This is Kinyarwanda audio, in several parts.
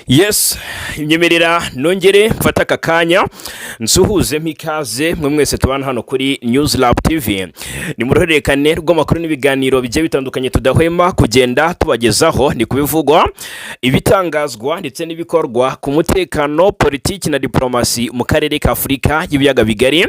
Yes, nyemerera nongere mfate aka kanya nsuhuze mpikaze mwe mwese tubana hano kuri News Lab TV. Ni mu ruhererekane rw'amakuru n'ibiganiro bigiye bitandukanye tudahwema kugenda tubagezaho. Ni kubivugwa, ibitangazwa ndetse n'ibikorwa ku mutekano, politiki na diplomasi mu karere ka Afurika y'Ibiyaga Bigari.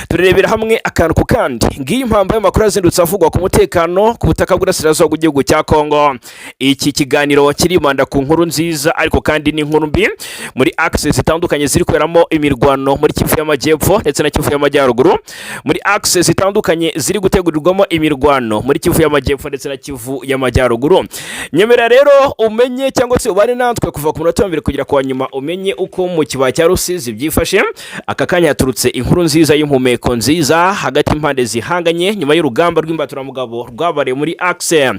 Turebera hamwe akantu ku kandi. Ngiyi impamvu y'amakuru azindutse avugwa ku mutekano ku butaka bw'Uburasirazuba bw'igihugu cya Kongo. Iki kiganiro kiribanda ku nkuru nziza ariko kandi n'inkuru mbi muri axe zitandukanye ziri kuberamo imirwano muri Kivu y'Amajyepfo ndetse na Kivu y'Amajyaruguru, muri axe zitandukanye ziri gutegurirwamo imirwano muri Kivu y'Amajyepfo ndetse na Kivu y'Amajyaruguru. Nyemera rero umenye cyangwa se ubane natwe kuva ku munota wa mbere kugera ku wa nyuma, umenye uko mu kibaya cya Rusizi byifashe. Aka kanya haturutse inkuru nziza y'impumeko nziza hagati y'impande zihanganye nyuma y'urugamba rw'imbaturamugabo rwabariye muri axe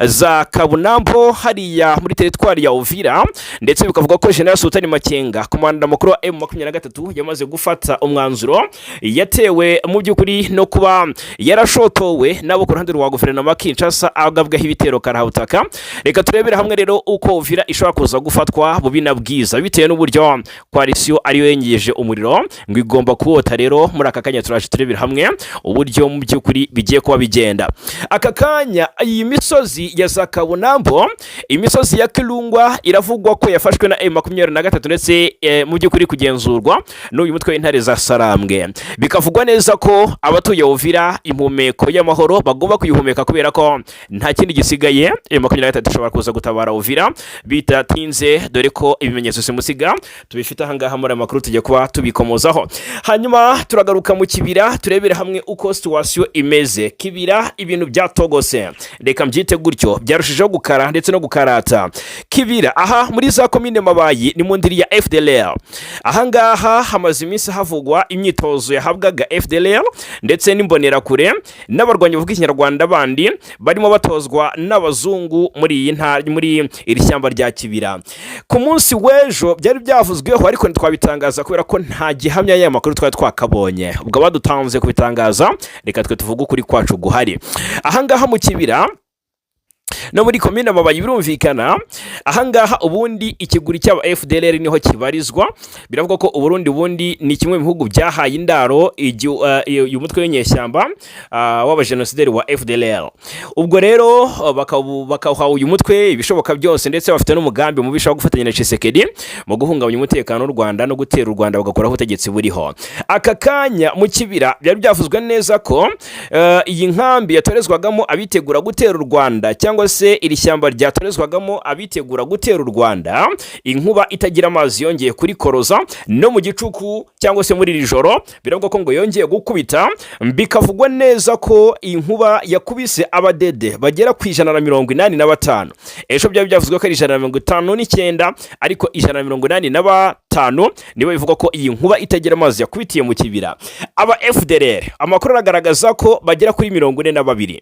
za Kabunambo hariya muri teritwari ya Uvira, ndetse bikavuga ko General Sultani Makenga, komanda mukuru wa M23, yamaze gufata umwanzuro yatewe mu by'ukuri no kuba yarashotowe nabo ku ruhande rwa guverinoma Kinshasa, agabwaho ibitero karabutaka. Reka turebere hamwe rero uko Uvira ishobora kuza gufatwa bubi na bwiza bitewe n'uburyo coalition ariyo yengeje umuriro ngo igomba kuwota. Rero muri aka kanya turaje turebera hamwe uburyo mu by'ukuri bigiye kuba bigenda. Aka kanya iyi misozi ya za Kabunambo, imisozi ya Kirungwa, iravugwa ko yafashwe na M23 ndetse mu by'ukuri kugenzurwa n'uyu mutwe w'Intare za Sarambwe. Bikavugwa neza ko abatuye Uvira impumeko y'amahoro bagomba kuyihumeka kubera ko nta kindi gisigaye. M23 ishobora kuza gutabara Uvira bitatinze, dore ko ibimenyetso simusiga tubifite ahangaha. Muri aya makuru tujya kuba tubikomozaho. Hanyuma turagaruka mu Kibira, turebere hamwe uko situation imeze Kibira. Ibintu byatogose, reka mbyite gutyo, byarushijeho gukara ndetse no gukarata Kibira. Aha muri za komine Mabayi, ni mu ndiri ya FDLR. Ahangaha hamaze iminsi havugwa imyitozo yahabwaga FDLR ndetse n'Imbonerakure n'abarwanyi bavuga Ikinyarwanda bandi barimo batozwa n'abazungu muri iyi ntara, muri iri shyamba rya Kibira. Ku munsi w'ejo byari byavuzweho ariko ntitwabitangaza kubera ko nta gihamya y'aya makuru twari twakabonye. Ubwo badutanze kubitangaza, reka twe tuvuge ukuri kwacu guhari. Ahangaha mu Kibira no muri komine Mabayi, birumvikana ahangaha ubundi ikiguri cy'aba FDLR niho kibarizwa. Biravuga ko Uburundi ubundi ni kimwe mu bihugu byahaye indaro uyu mutwe w'inyeshyamba w'abajenosideri wa FDLR. Ubwo rero bakawuha uyu mutwe ibishoboka byose, ndetse bafite n'umugambi mubisha wo gufatanya na Tshisekedi mu guhungabanya umutekano w'u Rwanda no gutera u Rwanda bagakoraho ubutegetsi buriho aka kanya. Mu Kibira byari byavuzwe neza ko iyi nkambi yatorezwagamo abitegura gutera u Rwanda, cyangwa se iri shyamba ryatorezwagamo abitegura gutera u Rwanda, inkuba itagira amazi yongeye kurikoroza no mu gicuku cyangwa se muri iri joro. Biravuga ko ngo yongeye gukubita. Bikavugwa neza ko iyi nkuba yakubise abadede bagera ku 185. Ejo byari byavuzwe ko ari 159, ariko 185 nibo bivugwa ko iyi nkuba itagira amazi yakubitiye mu Kibira. Aba FDLR, amakuru aragaragaza ko bagera kuri 42,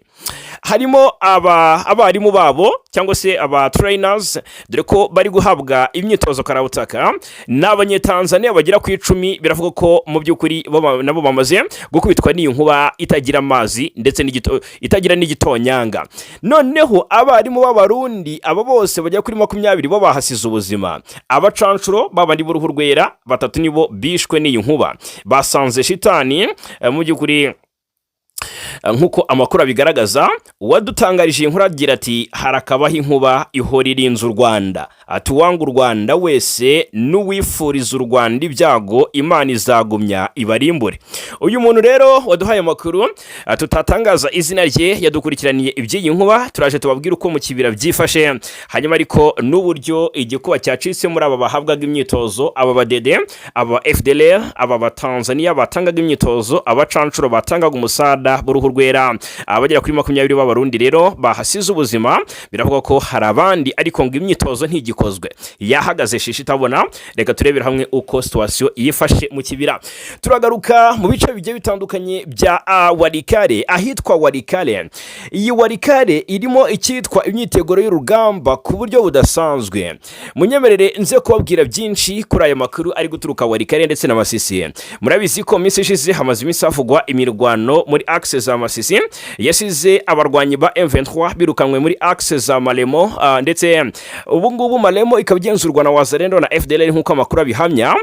harimo aba abarimu babo cyangwa se aba trainers, dore ko bari guhabwa imyitozo karabutaka n'Abanyetanzania bagera ku 10. Biravuga ko mu by'ukuri nabo bamaze gukubitwa n'iyi nkuba itagira amazi ndetse itagira n'igitonyanga. Noneho abarimu b'Abarundi, aba bose bagera kuri 20, bo bahasize ubuzima. Abacanshuro babandi b'uruhu rwera batatu nibo bishwe n'iyi nkuba, basanze shitani. Mu by'ukuri nk'uko amakuru abigaragaza, uwadutangarije iyi nkuru agira ati: "Harakabaho inkuba ihora irinze u Rwanda." Ati: "Uwanga u Rwanda wese n'uwifuriza u Rwanda ibyago, Imana izagumya ibarimbure." Uyu muntu rero waduhaye amakuru, tutatangaza izina rye, yadukurikiraniye iby'iyi nkuba. Turaje tubabwire uko mu Kibira byifashe, hanyuma ariko n'uburyo igikuba cyacitse muri aba bahabwaga imyitozo, aba badede, aba FDLR, aba Batanzaniya batangaga imyitozo, abacanshuro batangaga umusada b'uruhu rwera, abagera kuri 20 b'Abarundi rero bahasize ubuzima. Biravuga ko hari abandi, ariko ngo imyitozo ntigikozwe, yahagaze shishi itabona. Reka turebere hamwe uko situation yifashe mu Kibira. Turagaruka mu bice bigiye bitandukanye bya Walikale, ahitwa Walikale. Iyi Walikale irimo icyitwa imyiteguro y'urugamba ku buryo budasanzwe. Munyemerere nze kubabwira byinshi kuri aya makuru ari guturuka Walikale ndetse na Masisi. Murabizi ko minsi ishize hamaze iminsi havugwa imirwano muri axe. axe za Masisi yasize abarwanyi ba M23 birukanwe muri axe za Malemo, ndetse ubu ngubu Malemo ikaba igenzurwa na Wazalendo na FDLR nk'uko amakuru abihamya.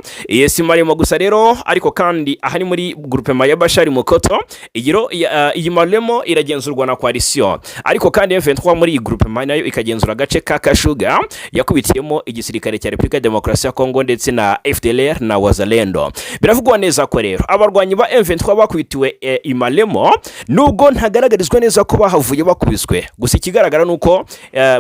Si Malemo gusa rero, ariko kandi aha ni muri groupement ya Bashari Mukoto. Iyi Malemo iragenzurwa na coalition, ariko kandi M23 muri iyi groupement nayo ikagenzura agace ka Kashuga yakubitiyemo igisirikare cya Repubulika ya Demokarasi ya Kongo ndetse na FDLR na Wazalendo. Biravugwa neza ko rero abarwanyi ba M23 bakubitiwe i Malemo, nubwo ntagaragarizwa neza ko bahavuye bakubiswe. Gusa ikigaragara ni uko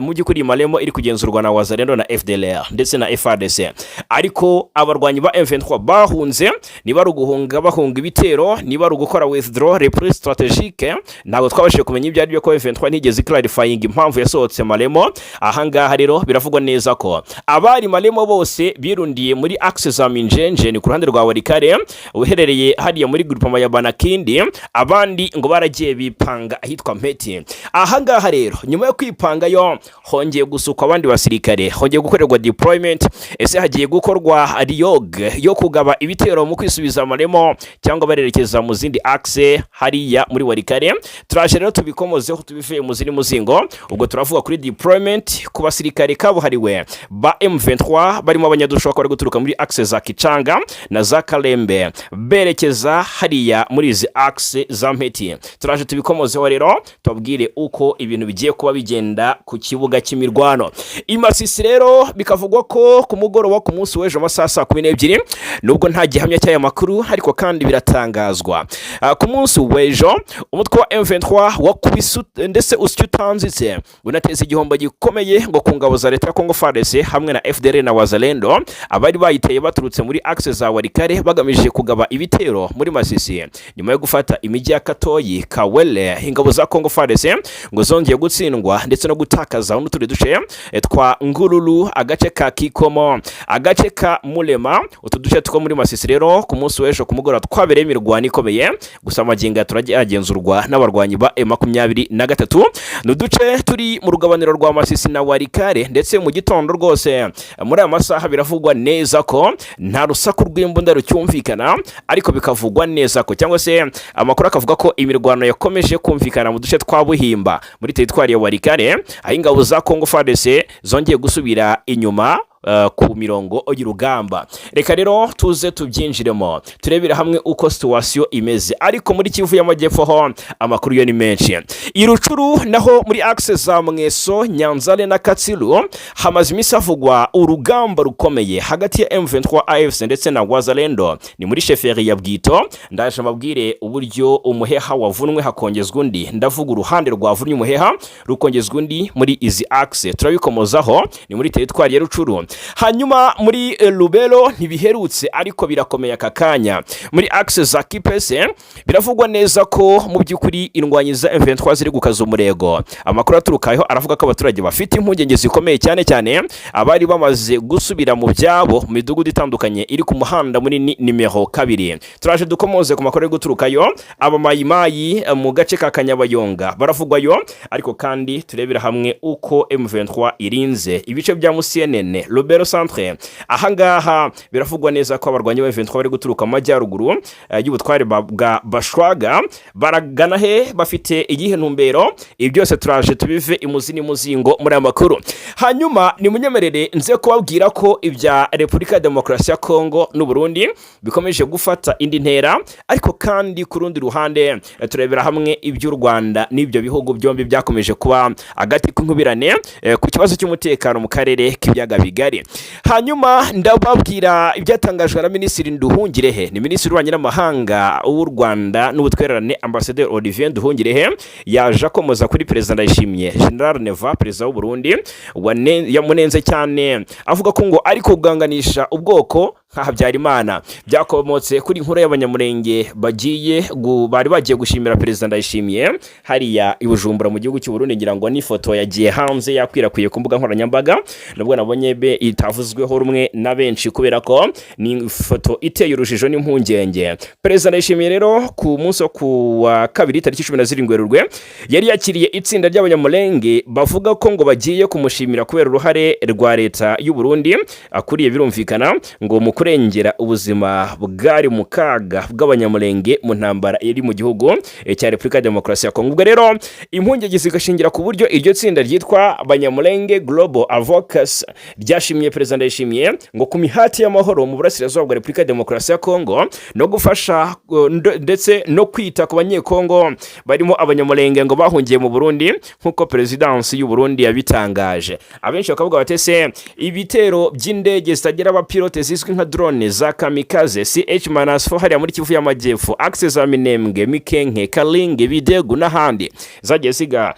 mu by'ukuri i Malemo iri kugenzurwa na Wazalendo na FDLR ndetse na FARDC, ariko abarwanyi ba M23 bahunze. Niba ari uguhunga bahunga ibitero, niba ari ugukora withdraw, repli stratégique, ntabwo twabashije kumenya ibyo ari byo, ko M23 ntigeze clarifying impamvu yasohotse Malemo. Ahangaha rero biravugwa neza ko abari Malemo bose birundiye muri axe za Minjenje, ni ku ruhande rwa Walikale uherereye hariya muri groupement ya Banakindi. Abandi ngo baragiye bipanga ahitwa Mpeti. Ahangaha rero nyuma yo kwipangayo hongeye gusukwa abandi basirikare, hongeye gukorerwa deployment. Ese hagiye gukorwa reorg yo kugaba ibitero mu kwisubiza Malemo, cyangwa barerekeza mu zindi axe hariya muri Walikale? Turaje rero tubikomozeho, tubivuye mu zindi muzingo. Ubwo turavuga kuri deployment ku basirikare kabuhariwe ba M23 barimo abanyadushoka bari guturuka muri axe za Kicanga na za Kalembe berekeza hariya muri izi axe za Mpeti. Turaje tubikomozeho rero, tubabwire uko ibintu bigiye kuba bigenda ku kibuga cy'imirwano i Masisi. Rero bikavugwa ko ku mugoroba ku munsi w'ejo amasaha saa 12, nubwo nta gihamya cy'aya makuru, ariko kandi biratangazwa, ku munsi w'ejo umutwe wa M23 wakubise ndetse usya utanzitse, unateza igihombo gikomeye ngo ku ngabo za leta ya Congo FARDC hamwe na FDLR na Wazalendo, abari bayiteye baturutse muri axe za Walikale bagamije kugaba ibitero muri Masisi. Nyuma yo gufata imijyi ya Katoyi, Kawele, ingabo za Congo FARDC ngo zongeye gutsindwa ndetse no gutakaza n'utundi duce twa Ngururu, agace ka Kikomo, agace ka Mulema. Utu duce two muri Masisi rero ku munsi w'ejo ku mugoroba twabereye imirwano ikomeye, gusa amagingo turagenzurwa n'abarwanyi ba M23. Ni uduce turi mu rugabaniro rwa Masisi na Walikale, ndetse mu gitondo rwose muri aya masaha biravugwa neza ko nta rusaku rw'imbunda rucyumvikana, ariko bikavugwa neza ko, cyangwa se amakuru akavuga ko imirwano yakomeje kumvikana mu duce twa Buhimba muri teritwari ya Walikale, aho ingabo za Congo FARDC zongeye gusubira inyuma ku mirongo y'urugamba. Reka rero tuze tubyinjiremo, turebere hamwe uko situation imeze. Ariko muri Kivu y'Amajyepfo ho amakuru yo ni menshi. I Rutshuru naho muri axe za Mweso, Nyanzale na Katsiru hamaze iminsi havugwa urugamba rukomeye hagati ya M23 AFC ndetse na Wazalendo, ni muri chefferie ya Bwito. Ndaje mbabwire uburyo umuheha wavunwe hakongezwa undi. Ndavuga uruhande rwavunnye umuheha rukongezwa undi muri izi axe, turabikomozaho, ni muri teritwari ya Rutshuru. Hanyuma muri Lubero ntibiherutse, ariko birakomeye aka kanya. Muri axe za Kipese biravugwa neza ko mu by'ukuri indwanyi za M23 ziri gukaza umurego. Amakuru aturukaho aravuga ko abaturage bafite impungenge zikomeye, cyane cyane abari bamaze gusubira mu byabo mu midugudu itandukanye iri ku muhanda munini nimero 2. Turaje dukomoze ku makuru ari guturukayo. Abamayimayi mu gace ka Kanyabayonga baravugwayo, ariko kandi turebera hamwe uko M23 irinze ibice bya Musienene, Lubero Centre. Ahangaha biravugwa neza ko abarwanyi ba M23 bari guturuka mu majyaruguru y'ubutware bwa Bashwaga. Baragana he? Bafite iyihe ntumbero? Ibi byose turaje tubive imuzi n'imuzingo muri aya makuru. Hanyuma nimunyemerere nze kubabwira ko ibya Repubulika ya Demokarasi ya Kongo n'u Burundi bikomeje gufata indi ntera, ariko kandi ku rundi ruhande turebera hamwe iby'u Rwanda n'ibyo bihugu byombi byakomeje kuba agati k'inkubirane ku kibazo cy'umutekano mu karere k'ibiyaga bigari. Hanyuma ndababwira ibyatangajwe na Minisitiri Nduhungirehe, ni Minisitiri w'Ububanyi n'Amahanga w'u Rwanda n'Ubutwererane, Ambasaderi Olivier Nduhungirehe. Yaje akomoza kuri Perezida Ndayishimiye, General Neva, perezida w'u Burundi, yamunenze cyane avuga ko ngo ari kuganganisha ubwoko nka Habyarimana. Byakomotse kuri inkuru y'Abanyamurenge bagiye bari bagiye gushimira Perezida Ndayishimiye hariya i Bujumbura mu gihugu cy'u Burundi. Ngira ngo n'ifoto yagiye hanze, yakwirakwiye ku mbuga nkoranyambaga, nubwo nabonye be itavuze. itavuzweho rumwe na benshi, kubera ko ni ifoto iteye urujijo n'impungenge. Perezida Ndayishimiye rero, ku munsi wo ku wa kabiri, tariki 17 Werurwe, yari yakiriye itsinda ry'Abanyamulenge bavuga ko ngo bagiye kumushimira kubera uruhare rwa leta y'u Burundi akuriye, birumvikana, ngo mu kurengera ubuzima bwari mu kaga bw'Abanyamulenge mu ntambara iri mu gihugu cya Repubulika ya Demokarasi ya Kongo. Ubwo rero impungenge zigashingira ku buryo iryo tsinda ryitwa Banyamulenge Global Advocacy ryashimiye Perezida Ndayishimiye ngo ku mihati y'amahoro mu burasirazuba bwa Repubulika ya Demokarasi ya Kongo no gufasha ndetse no kwita ku Banyekongo barimo Abanyamulenge ngo bahungiye mu Burundi, nk'uko perezidansi y'u Burundi yabitangaje. Abenshi bakavuga bati: "Ese ibitero by'indege zitagira abapilote zizwi nka drone za kamikaze CH-4 hariya muri Kivu y'Amajyepfo, axe za Minembwe, Mikenke, Kalinge, Bidegu n'ahandi zagiye ziga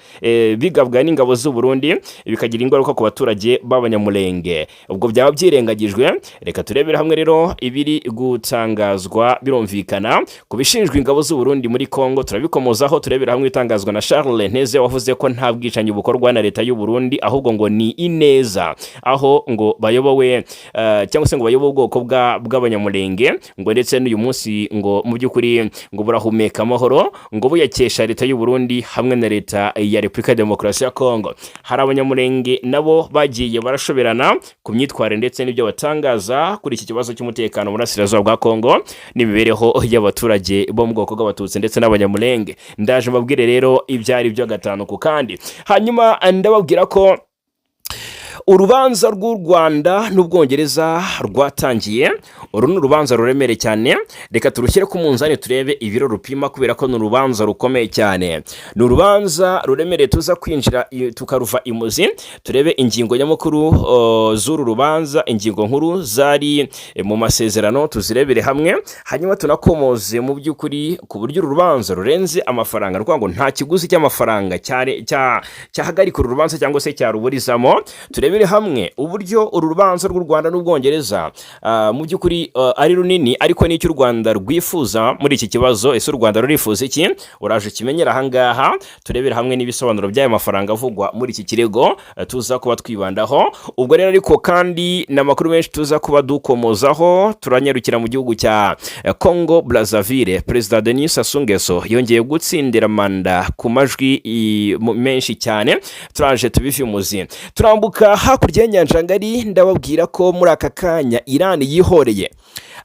bigabwa n'ingabo z'u Burundi, bikagira ingaruka ku baturage b'Abanyamulenge, ubwo byaba byirengagijwe?" Reka turebere hamwe rero ibiri gutangazwa, birumvikana, ku bishinjwa ingabo z'u Burundi muri Kongo. Turabikomozaho, turebera hamwe ibitangazwa na Charles Nteze, wavuze ko nta bwicanyi bukorwa na leta y'u Burundi, ahubwo ngo ni ineza, aho ngo bayobowe cyangwa se ngo bayobowe ubwoko bw'Abanyamulenge, ngo ndetse n'uyu munsi ngo mu by'ukuri ngo burahumeka amahoro, ngo buyakesha leta y'u Burundi hamwe na leta ya Repubulika ya Demokarasi ya Kongo. Hari Abanyamulenge nabo bagiye barashoberana ku myitwarire ndetse n'ibyo batangaza kuri iki kibazo cy'umutekano mu burasirazuba bwa Kongo n'imibereho y'abaturage bo mu bwoko bw'Abatutsi ndetse n'Abanyamulenge. Ndaje mbabwire rero ibyo ari byo gatanu ku kandi. Hanyuma ndababwira ko urubanza rw'u Rwanda n'Ubwongereza rwatangiye. Uru ni urubanza ruremereye cyane, reka turushyire ku munzani turebe ibiro rupima, kubera ko ni urubanza rukomeye cyane, ni urubanza ruremereye. Tuza kwinjira tukaruva imuzi, turebe ingingo nyamukuru z'uru rubanza, ingingo nkuru zari mu masezerano, tuzirebere hamwe. Hanyuma tunakomoze mu by'ukuri ku buryo uru rubanza rurenze amafaranga, ni ukuvuga ngo nta kiguzi cy'amafaranga cyahagarika uru rubanza cyangwa se cyaruburizamo. Turebere hamwe uburyo uru rubanza rw'u Rwanda n'Ubwongereza mu by'ukuri ari runini, ariko n'icyo u Rwanda rwifuza muri iki kibazo. Ese u Rwanda rurifuza iki? Uraje ukimenyera ahangaha. Turebere hamwe n'ibisobanuro by'aya mafaranga avugwa muri iki kirego tuza kuba twibandaho. Ubwo rero ariko kandi ni amakuru menshi tuza kuba dukomozaho. Turanyarukira mu gihugu cya Congo Brazzaville. Perezida Denis Sassou Nguesso yongeye gutsindira manda ku majwi menshi cyane, turaje tubive imuzi. Turambuka hakurya y'inyanja ngari, ndababwira ko muri aka kanya Iran yihoreye,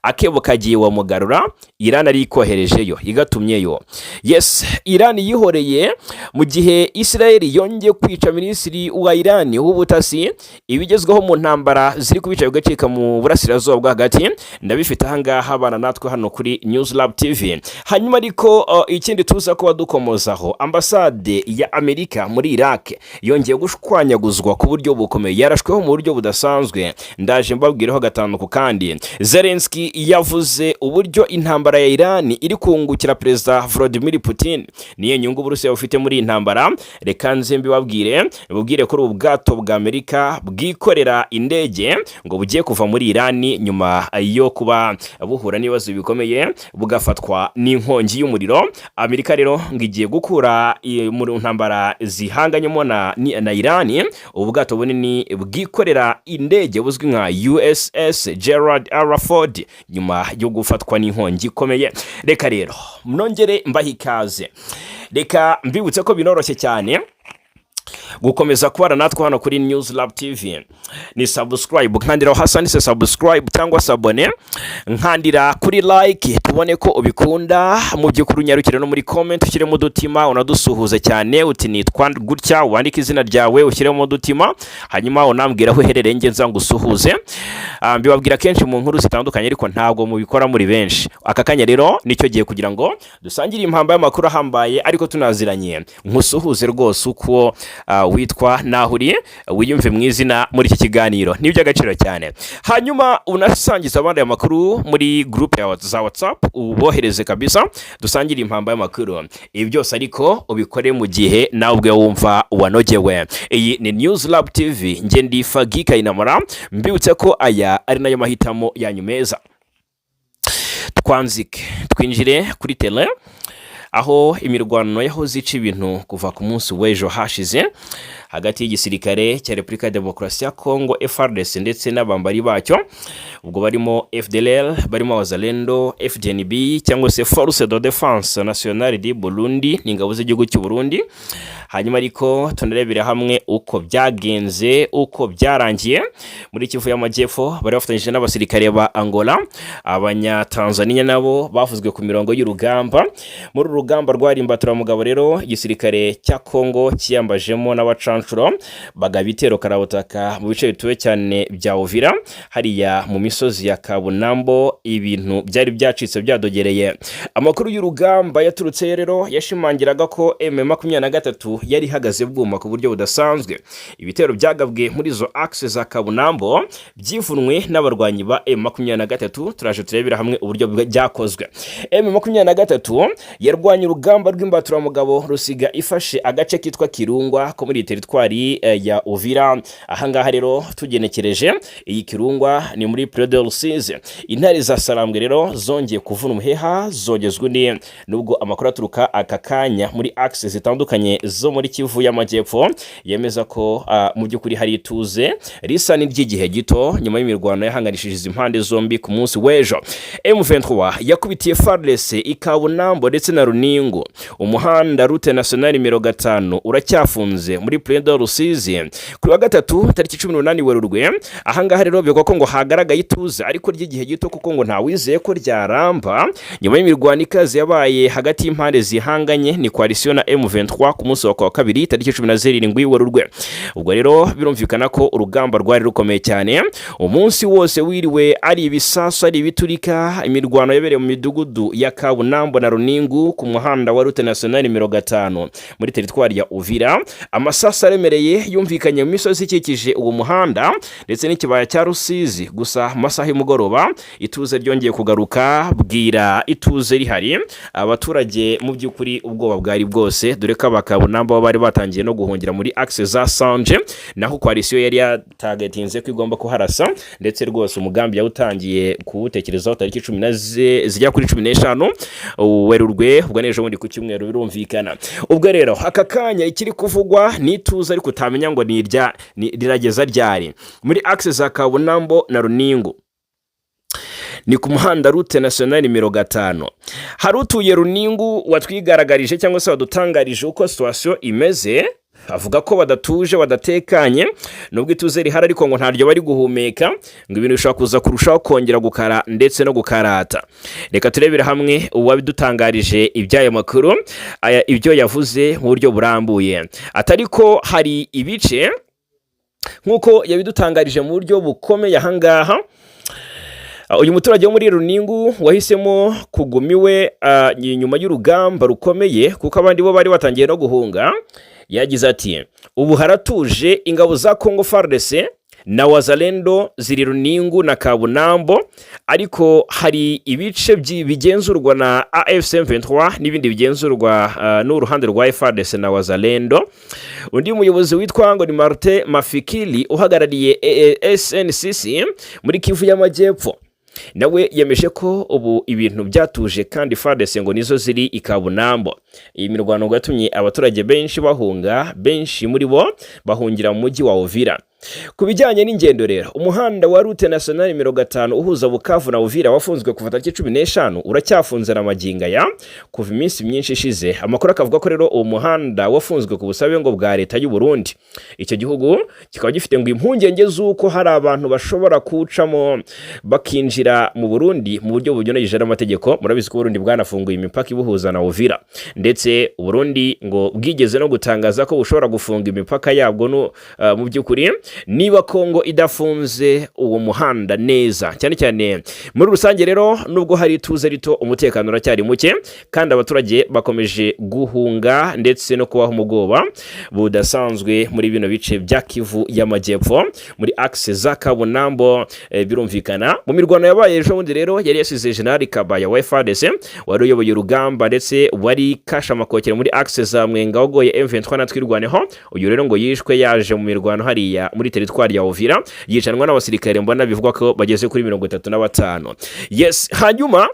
akebo kagiye wa mugarura. Iran ari ikoherejeyo, igatumyeyo. Yes, Iran yihoreye mu gihe Israel yongeye kwica minisitiri wa Iran w'ubutasi. Ibigezweho mu ntambara ziri kubica bigacika mu burasirazuba bwo hagati ndabifite ahangaha. Bana natwe hano kuri News Lab TV. Hanyuma ariko ikindi tuza kuba dukomozaho, ambasade ya Amerika muri Iraq yongeye gushwanyaguzwa ku buryo bukomeye, yarashweho mu buryo budasanzwe, ndaje mbabwireho gatanu ku kandi. Zelensky yavuze uburyo intambara ya Iran iri kungukira Perezida Vladimir Putin. Niyo nyungu Uburusiya bufite muri iyi ntambara? Reka nze mbibabwire, bubwire ko ubu bwato bwa Amerika bwikorera indege ngo bugiye kuva muri Iran nyuma yo kuba buhura n'ibibazo bikomeye, bugafatwa n'inkongi y'umuriro. Amerika rero ngo igiye gukura mu ntambara zihanganyemo na Iran ubu bwato bunini bwikorera indege buzwi nka USS Gerald R Ford nyuma yo gufatwa n'inkongi ikomeye. Reka rero nongere mbahe ikaze. Reka mbibutse ko binoroshye cyane gukomeza kubana natwe hano kuri News Lab TV. Ni subscribe, nkandira aho hasi handitse subscribe cyangwa s'abonner, nkandira kuri like tubone ko ubikunda. Mu by'ukuri unyarukire no muri comment, ushyiremo udutima, unadusuhuze cyane, uti "Nitwa gutya", wandike izina ryawe, ushyiremo udutima, hanyuma unambwira aho uherereye, nge nza ngusuhuze. Mbibabwira kenshi mu nkuru zitandukanye, ariko ntabwo mubikora muri benshi. Aka kanya rero nicyo gihe kugira ngo dusangire impamba y'amakuru ahambaye ariko tunaziranye. Nkusuhuze rwose uko witwa naho uri, wiyumve mu izina muri iki kiganiro, ni iby'agaciro cyane. Hanyuma unasangiza abandi aya makuru muri groupe ya za WhatsApp, ubohereze kabisa, dusangire impamba y'amakuru. Ibi byose ariko ubikore mu gihe nawe ubwe wumva wanogewe. Iyi ni News Lab TV, nge ndi Fagi Kayinamura. Mbibutse ko aya ari nayo mahitamo yanyu meza. Twanzike twinjire kuri tele. Aho imirwano yahoze ica ibintu kuva ku munsi w'ejo hashize hagati y'igisirikare cya Repubulika ya Demokarasi ya Kongo, FARDC, ndetse n'abambari bacyo, ubwo barimo FDLR, barimo Wazalendo, FDNB cyangwa se Force de Défense Nationale du Burundi, ni ingabo z'igihugu cy'u Burundi. Hanyuma ariko tunarebera hamwe uko byagenze, uko byarangiye muri Kivu y'Amajyepfo. Bari bafatanyije n'abasirikare ba Angola, Abanyatanzania nabo bavuzwe ku mirongo y'urugamba. Muri uru rugamba rwari imbaturamugabo rero, igisirikare cya Kongo cyiyambajemo n'abacanshuro, bagaba ibitero karabutaka mu bice bituwe cyane bya Uvira, hariya mu misozi ya Kabunambo. Ibintu byari byacitse, byadogereye. Amakuru y'urugamba yaturutse rero yashimangiraga ko M23 yari ihagaze bwuma ku buryo budasanzwe. Ibitero byagabwe muri izo axe za Kabunambo byivunwe n'abarwanyi ba M23. Turaje turebera hamwe uburyo byakozwe. M23 yarwanye urugamba rw'imbaturamugabo, rusiga ifashe agace kitwa Kirungwa ko muri teritwari ya Uvira. Ahangaha rero tugenekereje, iyi Kirungwa ni muri Plaine de Rusizi. Intare za Sarambwe rero zongeye kuvuna umuheha, zogezwa undi, nubwo amakuru aturuka aka kanya muri axe zitandukanye zo muri Kivu y'Amajyepfo yemeza ko mu by'ukuri hari ituze risa n'iry'igihe gito nyuma y'imirwano yahanganishije izi mpande zombi ku munsi w'ejo. M23 yakubitiye FARDC i Kabunambo ndetse na Runingu. Umuhanda Route Nationale nimero 5 uracyafunze muri Plaine de Rusizi kuri wa gatatu tariki 18 Werurwe. Ahangaha rero bivugwa ko ngo hagaragaye ituze ariko ry'igihe gito, kuko ngo ntawizeye ko ryaramba nyuma y'imirwano ikaze yabaye hagati y'impande zihanganye, ni coalition na M23, ku munsi wa kabiri tariki 17 Werurwe. Ubwo rero birumvikana ko urugamba rwari rukomeye cyane. Umunsi wose wiriwe ari ibisasu, ari ibiturika. Imirwano yabereye mu midugudu ya Kabunambo na Runingu ku muhanda wa Route Nationale nimero 5 muri teritwari ya Uvira. Amasasu aremereye yumvikanye mu misozi ikikije uwo muhanda ndetse n'ikibaya cya Rusizi. Gusa mu masaha y'umugoroba ituze ryongeye kugaruka. Bwira ituze rihari, abaturage mu by'ukuri ubwoba bwari bwose, dore ko abakabunambo bo bari batangiye no guhungira muri axe za Sanje, naho coalition yari yatagatinze ko igomba kuharasa, ndetse rwose umugambi yawutangiye kuwutekerezaho tariki cumi na zigera kuri 15 Werurwe, ubwo n'ejo bundi ku cyumweru birumvikana. Ubwo rero aka kanya ikiri kuvugwa ni ituze, ariko utamenya ngo ni irya rirageza ryari. Muri axe za Kabunambo na Runingu, ni ku muhanda Route Nationale nimero 5, hari utuye Runingu watwigaragarije cyangwa se wadutangarije uko situation imeze. Avuga ko badatuje, badatekanye, nubwo ituze rihari ariko ngo ntaryo bari guhumeka, ngo ibintu bishobora kuza kurushaho kongera gukara ndetse no gukarata. Reka turebere hamwe uwabidutangarije iby'ayo makuru, aya ibyo yavuze mu buryo burambuye. Atari ko hari ibice, nk'uko yabidutangarije mu buryo bukomeye ahangaha. Uyu muturage wo muri Runingu wahisemo kuguma iwe nyuma y'urugamba rukomeye, kuko abandi bo bari batangiye no guhunga, yagize ati: "Ubu haratuje. Ingabo za Congo FARDC na Wazalendo ziri Runingu na Kabunambo, ariko hari ibice bigenzurwa na AFC M23 n'ibindi bigenzurwa n'uruhande rwa FARDC na Wazalendo." Undi muyobozi witwa ngo ni Martin Mafikili uhagarariye SNCC muri Kivu y'Amajyepfo nawe yemeje ko ubu ibintu byatuje, kandi FARDC ngo nizo ziri i Kabunambo. Iyi mirwano ngo yatumye abaturage benshi bahunga, benshi muri bo bahungira mu mujyi wa Uvira. Ku bijyanye n'ingendo rero, umuhanda wa Route Nationale nimero 5 uhuza Bukavu na Uvira wafunzwe kuva tariki 15, uracyafunze na magingo aya kuva iminsi myinshi ishize. Amakuru akavuga ko rero uwo muhanda wafunzwe ku busabe ngo bwa leta y'u Burundi. Icyo gihugu kikaba gifite ngo impungenge z'uko hari abantu bashobora kuwucamo bakinjira mu Burundi mu buryo bunyuranyije n'amategeko. Murabizi ko Burundi bwanafunguye imipaka ibuhuza na Uvira, ndetse Burundi ngo bwigeze no gutangaza ko bushobora gufunga imipaka yabwo no, mu by'ukuri niba Kongo idafunze uwo muhanda neza cyane cyane. Muri rusange rero, nubwo hari ituze rito, umutekano uracyari muke, kandi abaturage bakomeje guhunga ndetse no kubaho mu bwoba budasanzwe muri bino bice bya Kivu y'Amajyepfo, muri axe za Kabunambo. Birumvikana mu mirwano yabaye ejo bundi rero yari yasize General Kabaya wa FARDC wari uyoboye urugamba, ndetse wari kashamakokera muri axe za Mwenga, wagoye M23 na Twirwaneho. Uyu rero ngo yishwe yaje mu mirwano hariya muri teritwari ya Uvira, yicanwa n'abasirikare mbona bivugwa ko bageze kuri 35. Yes, hanyuma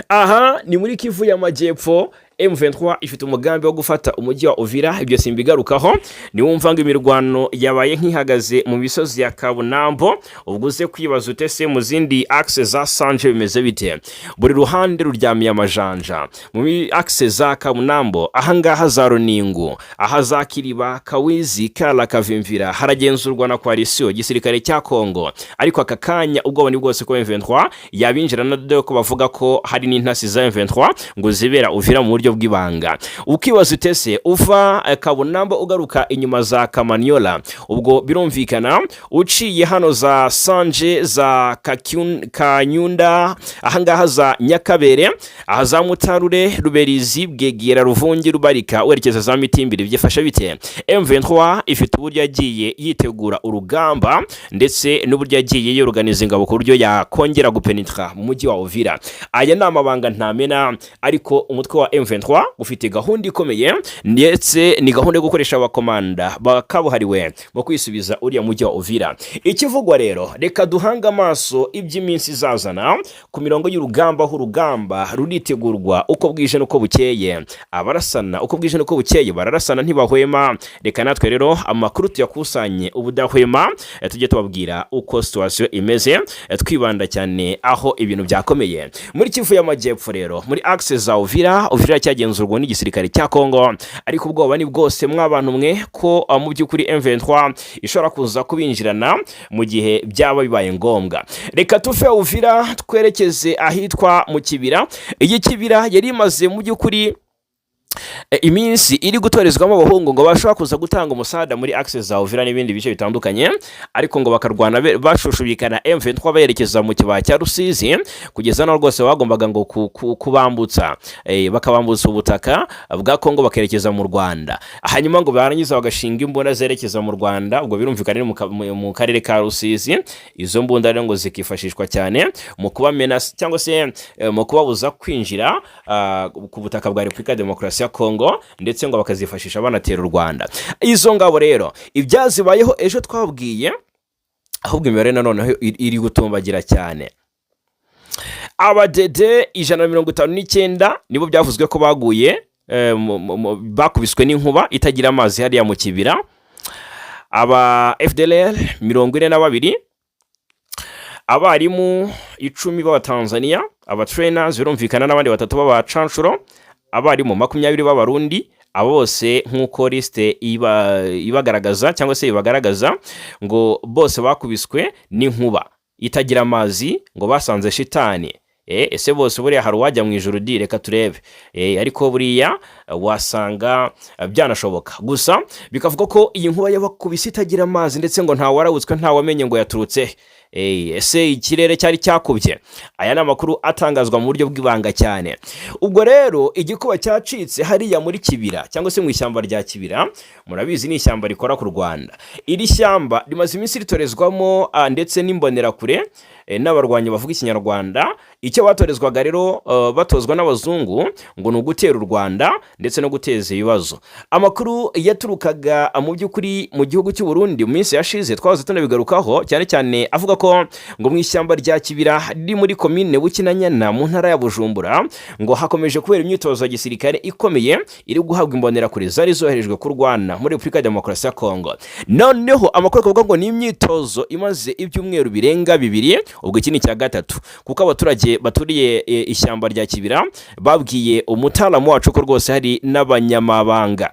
Aha ni muri Kivu y'Amajyepfo. M23 ifite umugambi wo gufata umujyi wa Uvira, ibyo simbigarukaho. Niwumva ngo imirwano yabaye nk'ihagaze mu misozi ya Kabunambo, ubwo uze kwibaza ute se mu zindi axe za Sanje bimeze bite? Buri ruhande ruryamiye amajanja muri axe za Kabunambo, ahangaha za Runingu, aha za Kiriba, Kawizi, Kala, Kavimvira haragenzurwa na coalition gisirikare cya Kongo, ariko aka kanya ubwoba ni bwose ko M23 yabinjira, na dore ko bavuga ko hari n'intasi za M23 ngo zibera Uvira mu buryo bw'ibanga. Ukibaza utese uva Kabunamba ugaruka inyuma za Kamanyola, ubwo birumvikana uciye hano za Sanje, za Kanyunda, ahangaha za Nyakabere, aha za Mutarure, Ruberizi, Bwegera, Ruvungi, Rubarika, werekeza za Mitimbiri, byifashe bite? M23 ifite uburyo yagiye yitegura urugamba ndetse n'uburyo yagiye yoruganiza ingabo ku buryo yakongera gupenetra mu mujyi wa Uvira. Aya ni amabanga ntamena, ariko umutwe wa M23 ufite gahunda ikomeye, ndetse ni gahunda yo gukoresha abakomanda bakabuhariwe mu kwisubiza uriya mujyi wa Uvira. Ikivugwa rero, reka duhange amaso iby'iminsi izazana ku mirongo y'urugamba, aho urugamba ruritegurwa uko bwije n'uko bukeye, abarasana uko bwije n'uko bukeye bararasana ntibahwema. Reka natwe rero amakuru tuyakusanye ubudahwema, tujye tubabwira uko situation imeze, twibanda cyane aho ibintu byakomeye muri Kivu y'Amajyepfo. Rero muri axe za Uvira, Uvira cyagenzurwa n'igisirikare cya Kongo, ariko ubwoba ni bwose mw'abantu mwe ko mu by'ukuri M23 ishobora kuza kubinjirana mu gihe byaba bibaye ngombwa. Reka tuve Uvira twerekeze ahitwa mu Kibira. Iyi Kibira yari imaze mu by'ukuri iminsi iri gutorezwamo abahungu ngo bashobora kuza gutanga umusada muri axe za Uvira n'ibindi bice bitandukanye, ariko ngo bakarwana bashushubikana M23 berekeza mu kibaya cya Rusizi, kugeza naho rwose bagombaga ngo kubambutsa, bakabambutsa ubutaka bwa Kongo bakerekeza mu Rwanda, hanyuma ngo barangiza bagashinga imbunda zerekeza mu Rwanda. Ubwo birumvikana ni mu karere ka Rusizi. Izo mbunda rero ngo zikifashishwa cyane mu kubamena cyangwa se mu kubabuza kwinjira ku butaka bwa Repubulika ya Demokarasi ya Kongo, ndetse ngo bakazifashisha banatera u Rwanda. Izo ngabo rero ibyazibayeho ejo twabwiye, ahubwo imibare nanone iri gutumbagira cyane. Abadede 159 nibo byavuzwe ko baguye, bakubiswe n'inkuba itagira amazi hariya mu Kibira, aba FDLR 42, abarimu 10 b'Abatanzania, abatrainers birumvikana, n'abandi batatu b'abacanshuro, abarimu 20 b'Abarundi. Abo bose nk'uko liste ibagaragaza cyangwa se ibagaragaza, ngo bose bakubiswe n'inkuba itagira amazi, ngo basanze shitani. Ese bose buriya hari uwajya mu ijuru di? Reka turebe. Ariko buriya wasanga byanashoboka. Gusa bikavuga ko iyi nkuba yabakubise itagira amazi, ndetse ngo ntawarabutswe, ntawamenye ngo yaturutse he. Ese ikirere cyari cyakubye? Aya ni amakuru atangazwa mu buryo bw'ibanga cyane. Ubwo rero igikuba cyacitse hariya muri Kibira cyangwa se mu ishyamba rya Kibira. Murabizi ni ishyamba rikora ku Rwanda. Iri shyamba rimaze iminsi ritorezwamo ndetse n'imbonerakure n'abarwanyi bavuga Ikinyarwanda. Icyo batorezwaga rero, batozwa n'abazungu, ngo ni ugutera u Rwanda ndetse no guteza ibibazo. Amakuru yaturukaga mu by'ukuri mu gihugu cy'u Burundi mu minsi yashize, twahoze tunabigarukaho cyane cyane, avuga ko ngo mu ishyamba rya Kibira riri muri komine Bukinanyana mu ntara ya Bujumbura, ngo hakomeje kubera imyitozo ya gisirikare ikomeye iri guhabwa imbonerakure zari zoherejwe kurwana muri Repubulika ya Demokarasi ya Kongo. Noneho amakuru akavuga ngo ni imyitozo imaze ibyumweru birenga 2, ubwo iki ni icya gatatu, kuko abaturage baturiye ishyamba rya Kibira babwiye umutalamu wacu ko rwose hari n'abanyamabanga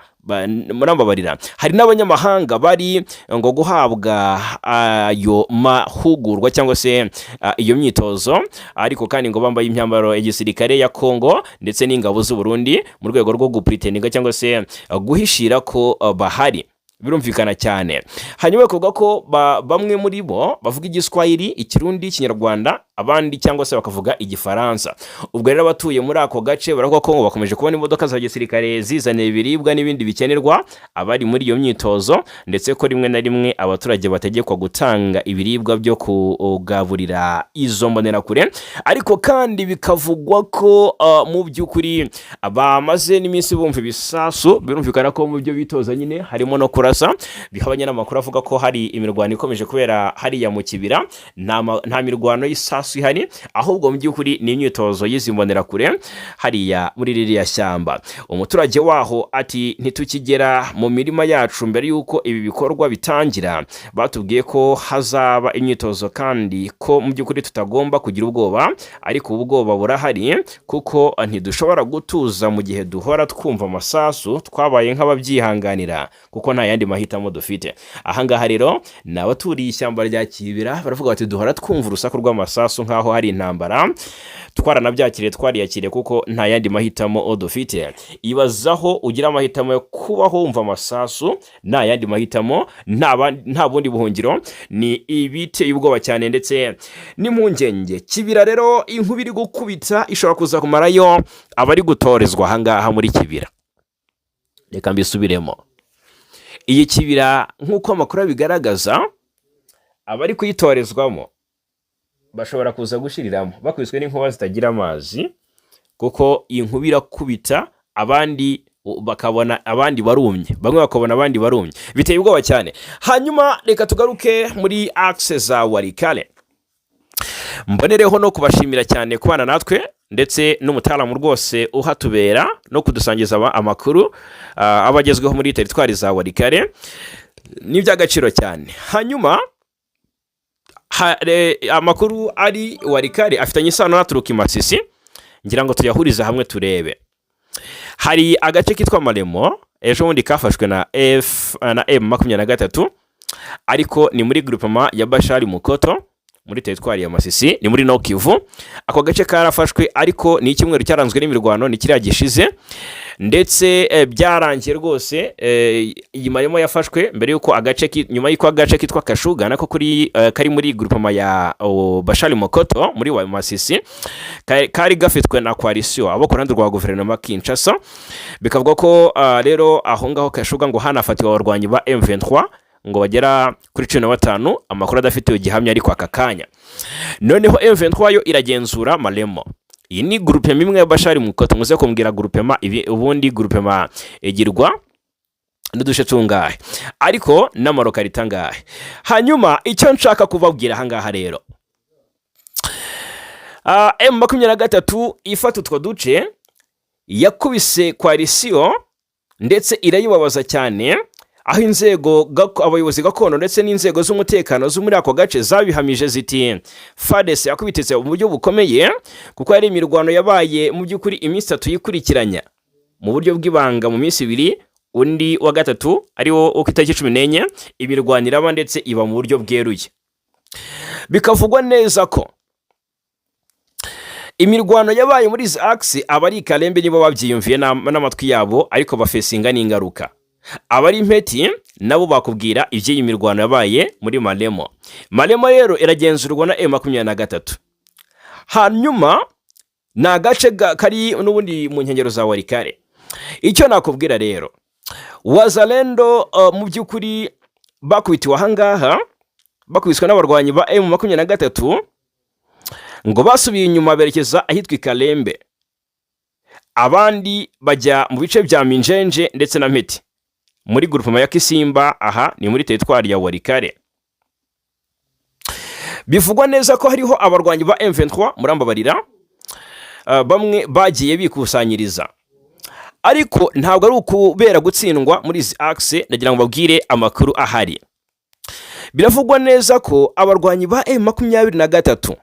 murambabarira, hari n'abanyamahanga bari ngo guhabwa ayo mahugurwa cyangwa se iyo myitozo, ariko kandi ngo bambaye imyambaro ya gisirikare ya Kongo ndetse n'ingabo z'u Burundi mu rwego rwo gupretendinga cyangwa se guhishira ko bahari. Birumvikana cyane. Hanyuma bakavuga ko bamwe muri bo bavuga Igiswahili, Ikirundi, Ikinyarwanda, abandi cyangwa se bakavuga Igifaransa. Ubwo rero abatuye muri ako gace baravuga ko ngo bakomeje kubona imodoka za gisirikare zizanira ibiribwa n'ibindi bikenerwa abari muri iyo myitozo, ndetse ko rimwe na rimwe abaturage bategekwa gutanga ibiribwa byo kugaburira izo mbonerakure. Ariko kandi bikavugwa ko mu by'ukuri bamaze n'iminsi bumva ibisasu. Birumvikana ko mu byo bitoza nyine harimo no kurasa, bihabanye n'amakuru avuga ko hari imirwano ikomeje kubera hariya mu Kibira. Nta mirwano y'isasu masasu ihari, ahubwo mu by'ukuri ni imyitozo y'izi mbonerakure hariya muri ririya shyamba. Umuturage waho ati: "Ntitukigera mu mirima yacu mbere y'uko ibi bikorwa bitangira. Batubwiye ko hazaba imyitozo kandi ko mu by'ukuri tutagomba kugira ubwoba, ariko ubwoba burahari kuko ntidushobora gutuza mu gihe duhora twumva amasasu. Twabaye nk'ababyihanganira kuko nta yandi mahitamo dufite." Ahangaha rero ni abaturiye ishyamba rya Kibira, baravuga bati: "Duhora twumva urusaku rw'amasasu nk'aho hari intambara. Twaranabyakiriye, twariyakiriye kuko nta yandi mahitamo dufite." Ibazaho ugira amahitamo yo kubaho wumva amasasu, nta yandi mahitamo, nta bundi buhungiro. Ni ibiteye ubwoba cyane ndetse n'impungenge. Kibira rero, inkuba iri gukubita ishobora kuza kumarayo abari gutorezwa ahangaha muri Kibira. Reka mbisubiremo: iyi Kibira, nk'uko amakuru abigaragaza, abari kuyitorezwamo bashobora kuza gushiriramo bakubiswe n'inkuba zitagira amazi, kuko iyi nkuba irakubita, abandi bakabona abandi barumye, bamwe bakabona abandi barumye. Biteye ubwoba cyane. Hanyuma reka tugaruke muri axe za Walikale. Mbonereho no kubashimira cyane kubana natwe, ndetse n'umutaramu rwose uhatubera no kudusangiza amakuru aba agezweho muri teritwari za Walikale, ni iby'agaciro cyane. Hanyuma amakuru ari Walikale afitanye isano n'aturuka i Masisi, ngira ngo tuyahurize hamwe turebe. Hari agace kitwa Maremo, ejo bundi kafashwe na F na M23, ariko ni muri groupement ya Bashari Mukoto, muri teritwari ya Masisi, ni muri Nord Kivu. Ako gace karafashwe, ariko ni icyumweru cyaranzwe n'imirwano, ni kiriya gishize, ndetse byarangiye rwose. Iyi Maremo yafashwe mbere y'uko agace nyuma y'uko agace kitwa Kashuga nako kuri kari muri groupement ya Bashari Mokoto muri wa Masisi kari gafitwe na coalition, abo ku ruhande rwa guverinoma Kinshasa. Bikavuga ko rero aho ngaho Kashuga ngo hanafatiwe abarwanyi ba M23 ngo bagera kuri 15, amakuru adafitiwe gihamya ariko aka kanya. Noneho M23 yo iragenzura Maremo. Iyi ni groupement imwe ya Bashari Mukoto. Muze kumbwira groupement ibi, ubundi groupement igirwa n'uduce tungahe, ariko n'amarokarita angahe? Hanyuma icyo nshaka kubabwira ahangaha rero, M23 ifata utwo duce yakubise coalition ndetse irayibabaza cyane, aho inzego abayobozi gakondo ndetse n'inzego z'umutekano zo muri ako gace zabihamije ziti: "FARDC yakubititse mu buryo bukomeye," kuko yari imirwano yabaye mu by'ukuri iminsi 3 yikurikiranya mu buryo bw'ibanga. Mu minsi 2, undi wa gatatu ari wo wo ku itariki 14, imirwano iraba ndetse iba mu buryo bweruye. Bikavugwa neza ko imirwano yabaye muri izi axe, abari i Kalembe nibo babyiyumviye n'amatwi yabo, ariko bafesinga n'ingaruka. Abari Impeti nabo bakubwira iby'iyi mirwano yabaye muri Maremo. Maremo rero iragenzurwa na M23. Hanyuma ni agace kari n'ubundi mu nkengero za Walikale. Icyo nakubwira rero, Wazalendo mu by'ukuri bakubitiwe ahangaha, bakubiswe n'abarwanyi ba M23, ngo basubiye inyuma berekeza ahitwa i Kalembe, abandi bajya mu bice bya Minjenje ndetse na Mpeti muri groupement ya Kisimba. Aha ni muri teritwari ya Walikale. Bivugwa neza ko hariho abarwanyi ba M23, murambabarira, bamwe bagiye bikusanyiriza, ariko ntabwo ari ukubera gutsindwa muri izi axe. Ndagira ngo babwire amakuru ahari. Biravugwa neza ko abarwanyi ba M23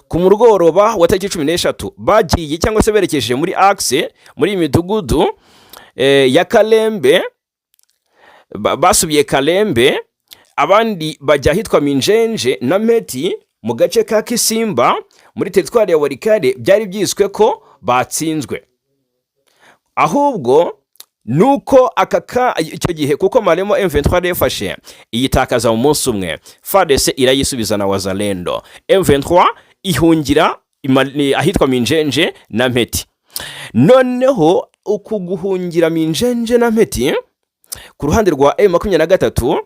ku mugoroba wa tariki 13 bagiye cyangwa se berekeje muri axe, muri iyi midugudu ya Kalembe, basubiye Kalembe, abandi bajya ahitwa Minjenje na Meti mu gace ka Kisimba muri teritwari ya Walikale. Byari byiswe ko batsinzwe, ahubwo nuko aka ka icyo gihe, kuko Maremo M23 yafashe iyitakaza mu munsi umwe, FARDC irayisubiza na Wazalendo, M23 ihungira ahitwa Minjenje na Mpeti. Noneho uku guhungira Minjenje na Mpeti ku ruhande rwa M23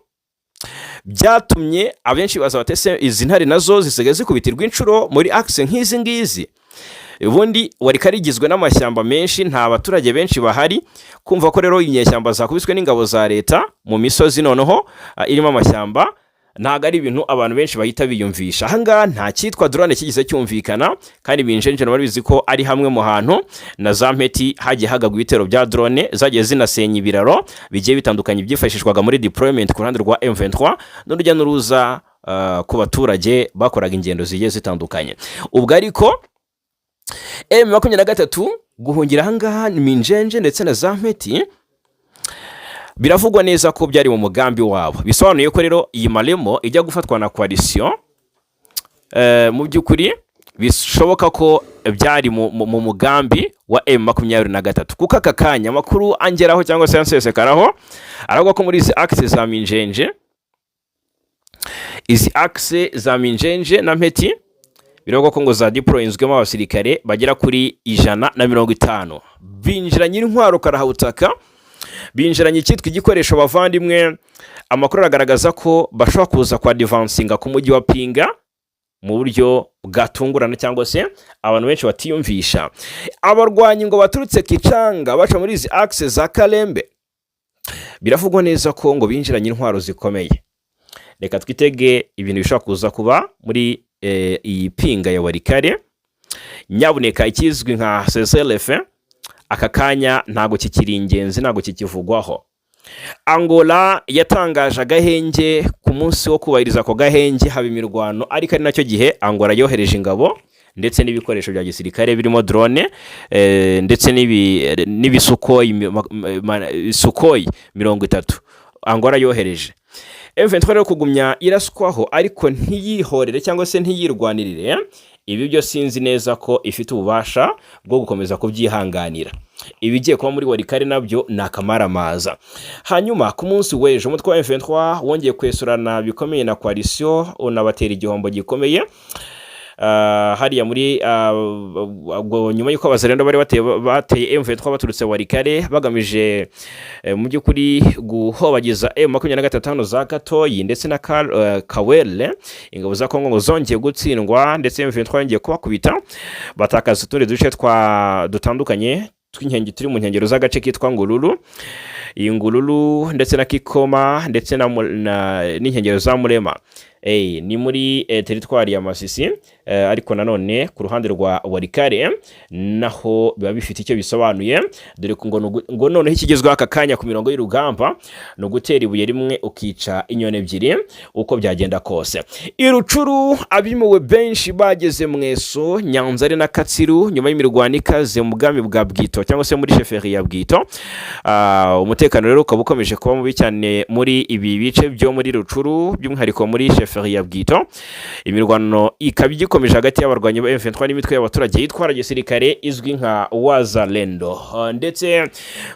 byatumye abenshi baza batese izi ntare nazo zisigaye zikubitirwa inshuro muri axe nk'izi ngizi. Ubundi wari karigizwe n'amashyamba menshi, nta baturage benshi bahari. Kumva ko rero inyeshyamba zakubiswe n'ingabo za leta mu misozi, noneho irimo amashyamba. Ntabwo ari ibintu abantu benshi bahita biyumvisha. Ahangaha nta cyitwa drone kigeze cyumvikana, kandi Minjenje barabizi ko ari hamwe mu hantu na za Mpeti hagiye hagagwa ibitero bya drone zagiye zinasenya ibiraro bigiye bitandukanye byifashishwaga muri deployment ku ruhande rwa M23 n'urujya n'uruza ku baturage bakoraga ingendo zigiye zitandukanye. Ubwo ariko M23 guhungira ahangaha Minjenje ndetse na za Mpeti biravugwa neza ko byari mu mugambi wabo. Bisobanuye ko rero iyi Malemo ijya gufatwa na coalition, mu by'ukuri bishoboka ko byari mu mugambi wa M23, kuko aka kanya amakuru angeraho cyangwa se ansesekaraho aravuga ko muri izi axe za Minjenje, izi axe za Minjenje na Mpeti, biravugwa ko ngo za deployinzwemo abasirikare bagera kuri 150, binjiranye intwaro karahabutaka, binjiranye icyitwa igikoresho. Bavandimwe, amakuru aragaragaza ko bashobora kuza kwa advancinga ku mujyi wa Pinga mu buryo bwatungurana cyangwa se abantu benshi batiyumvisha. Abarwanyi ngo baturutse Kicanga baca muri izi axe za Kalembe, biravugwa neza ko ngo binjiranye intwaro zikomeye. Reka twitege ibintu bishobora kuza kuba muri iyi Pinga ya Walikale. Nyabuneka, ikizwi nka cessez-le-feu aka kanya ntabwo kikiri ingenzi, ntabwo kikivugwaho. Angola yatangaje agahenge. Ku munsi wo kubahiriza ako gahenge haba imirwano, ariko ari nacyo gihe Angola yohereje ingabo ndetse n'ibikoresho bya gisirikare birimo drone ndetse n'ibisukoyi Sukhoi 30 Angola yohereje. M23 rero kugumya iraswaho ariko ntiyihorere cyangwa se ntiyirwanirire, ibi byo sinzi neza ko ifite ububasha bwo gukomeza kubyihanganira. Ibigiye kuba muri Walikale nabyo ni akamaramaza. Hanyuma ku munsi w'ejo umutwe wa M23 wongeye kwesurana bikomeye na coalition, unabatera igihombo gikomeye. Hariya muri ubwo nyuma y'uko Abazalendo bari bateye M23 baturutse Walikale bagamije mu by'ukuri guhobagiza M23 hano za Katoyi ndetse na Kawele, ingabo za Kongo ngo zongeye gutsindwa, ndetse M23 yongeye kubakubita, batakaza utundi duce twa dutandukanye tw'inkenge turi mu nkengero z'agace kitwa Ngururu, iyi Ngururu ndetse na Kikoma ndetse n'inkengero za Murema. Ni muri teritwari ya Masisi, ariko nanone ku ruhande rwa Walikale naho biba bifite icyo bisobanuye, dore ko ngo noneho ikigezweho aka kanya ku mirongo y'urugamba ni ugutera ibuye rimwe ukica inyoni ebyiri uko byagenda kose. I Rutshuru abimuwe benshi bageze Mweso, Nyanzare na Katsiru nyuma y'imirwano ikaze mu bwami bwa Bwito cyangwa se muri chefferie ya Bwito. Umutekano rero ukaba ukomeje kuba mubi cyane muri ibi bice byo muri Rutshuru, by'umwihariko muri chefferie ya Bwito. Imirwano ikaba igikomeje hagati y'abarwanyi ba M23 n'imitwe y'abaturage yitwara gisirikare izwi nka Wazalendo. Ndetse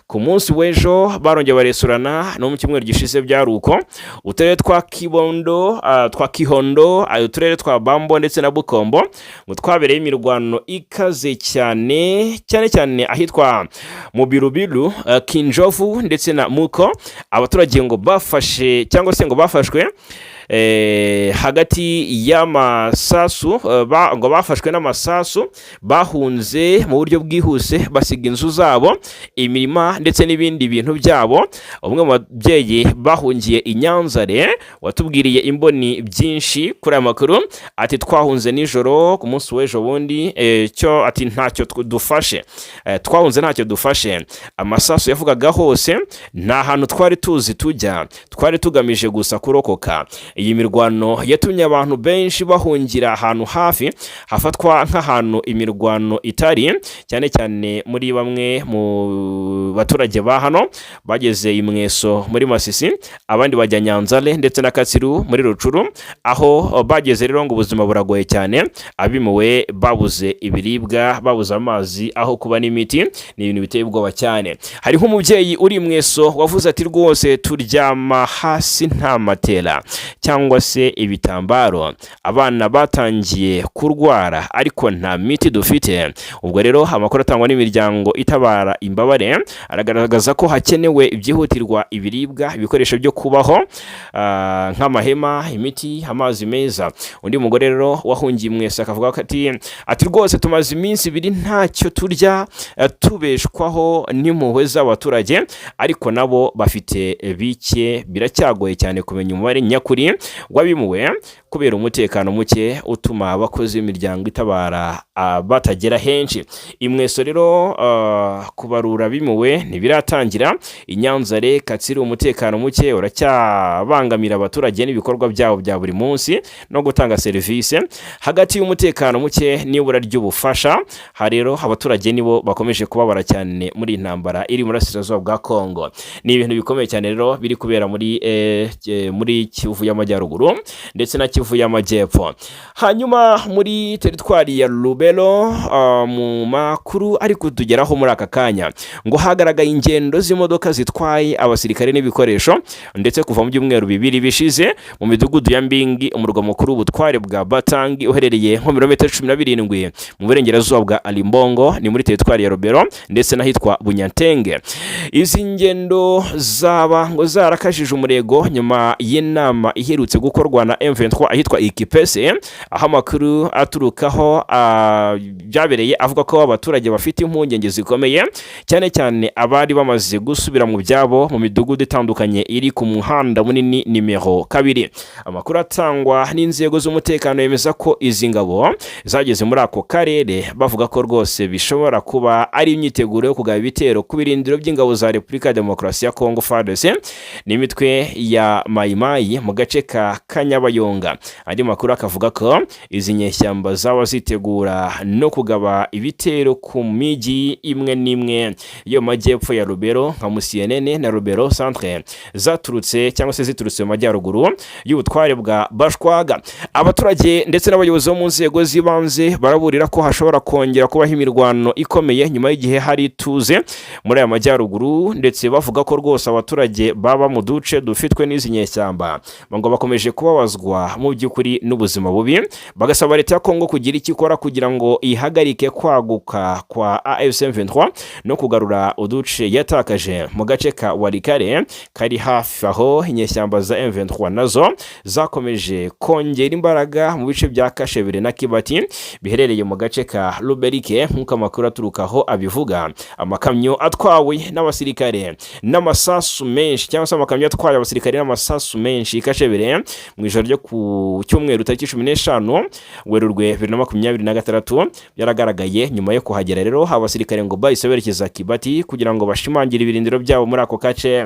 ku munsi w'ejo barongeye baresurana, no mu cyumweru gishize byari uko. Uturere twa Kibondo, twa Kihondo, uturere twa Bambo ndetse na Bukombo ngo twabereye imirwano ikaze cyane, cyane cyane ahitwa Mubirubiru, Kinjovu ndetse na Muko. Abaturage ngo bafashe cyangwa se ngo bafashwe hagati y'amasasu, ngo bafashwe n'amasasu, bahunze mu buryo bwihuse, basiga inzu zabo, imirima ndetse n'ibindi bintu byabo. Umwe mu babyeyi bahungiye i Nyanzare watubwiriye imboni byinshi kuri aya makuru ati: "Twahunze nijoro ku munsi w'ejo bundi, cyo ati ntacyo dufashe, twahunze ntacyo dufashe. Amasasu yavugaga hose, nta hantu twari tuzi tujya, twari tugamije gusa kurokoka." Iyi mirwano yatumye abantu benshi bahungira ahantu hafi hafatwa nk'ahantu imirwano itari, cyane cyane muri bamwe mu baturage ba hano bageze i Mweso muri Masisi, abandi bajya Nyanzale ndetse na Katsiru muri Rutshuru. Aho bageze rero ngo ubuzima buragoye cyane, abimuwe babuze ibiribwa, babuze amazi, aho kuba n'imiti. Ni ibintu biteye ubwoba cyane. Hari nk'umubyeyi uri Mweso wavuze ati: "Rwose turyama hasi, nta matera cyangwa se ibitambaro, abana batangiye kurwara ariko nta miti dufite." Ubwo rero amakuru atangwa n'imiryango itabara imbabare aragaragaza ko hakenewe ibyihutirwa: ibiribwa, ibikoresho byo kubaho nk'amahema, imiti, amazi meza. Undi mugore rero wahungiye Mweso akavuga ko ati: "Rwose tumaze iminsi 2 ntacyo turya, tubeshwaho n'impuhwe z'abaturage, ariko nabo bafite bike." Biracyagoye cyane kumenya umubare nyakuri. w'abimuwe kubera umutekano muke utuma abakozi b'imiryango itabara batagera henshi. I Mweso rero kubarura abimuwe ntibiratangira. I Nyanzare, Katsiri, umutekano muke uracyabangamira abaturage n'ibikorwa byabo bya buri munsi no gutanga serivisi. Hagati y'umutekano muke n'ibura ry'ubufasha, aha rero abaturage nibo bakomeje kubabara cyane muri iyi ntambara iri mu burasirazuba bwa Kongo. Ni ibintu bikomeye cyane rero biri kubera muri Kivu y'Amajyaruguru ndetse na Kivu y'Amajyepfo. Hanyuma muri teritwari ya Lubero, mu makuru ari kutugeraho muri aka kanya, ngo hagaragaye ingendo z'imodoka zitwaye abasirikare n'ibikoresho, ndetse kuva mu byumweru 2 bishize mu midugudu ya Mbingi, umurwa mukuru w'ubutware bwa Batangi uherereye nko birometero 17 mu burengerazuba bwa Alimbongo, ni muri teritwari ya Lubero, ndetse n'ahitwa Bunyantenge. Izi ngendo zaba ngo zarakajije umurego nyuma y'inama iherutse gukorwa na M23 ahitwa Ikipese, aho amakuru aturukaho byabereye avuga ko abaturage bafite impungenge zikomeye, cyane cyane abari bamaze gusubira mu byabo mu midugudu itandukanye iri ku muhanda munini nimero 2. Amakuru atangwa n'inzego z'umutekano yemeza ko izi ngabo zageze muri ako karere, bavuga ko rwose bishobora kuba ari imyiteguro yo kugaba ibitero ku birindiro by'ingabo za Repubulika ya Demokarasi ya Kongo, FARDC, n'imitwe ya Mayimayi mu gace ka Kanyabayonga. Andi makuru akavuga ko izi nyeshyamba zaba zitegura no kugaba ibitero ku mijyi imwe n'imwe yo mu majyepfo ya Lubero nka Musienene na Lubero Centre, zaturutse cyangwa se ziturutse mu majyaruguru y'ubutware bwa Bashwaga. Abaturage ndetse n'abayobozi bo mu nzego z'ibanze baraburira ko hashobora kongera kubaho imirwano ikomeye nyuma y'igihe hari ituze muri aya majyaruguru, ndetse bavuga ko rwose abaturage baba mu duce dufitwe n'izi nyeshyamba ngo bakomeje kubabazwa mu by'ukuri n'ubuzima bubi, bagasaba leta ya Kongo kugira icyo ikora kugira ngo ihagarike kwaguka kwa AFC M23 no kugarura uduce yatakaje mu gace ka Walikale kari hafi aho. Inyeshyamba za M23 nazo zakomeje kongera imbaraga mu bice bya Kashebere na Kibati biherereye mu gace ka Luberike, nk'uko amakuru aturukaho abivuga. Amakamyo atwawe n'abasirikare n'amasasu menshi, cyangwa se amakamyo atwaye abasirikare n'amasasu menshi Kashebere mu ijoro ryo ku cyumweru tariki 15 Werurwe 2026 byaragaragaye. Nyuma yo kuhagera rero, abasirikare ngo bahise berekeza Kibati kugira ngo bashimangire ibirindiro byabo muri ako gace,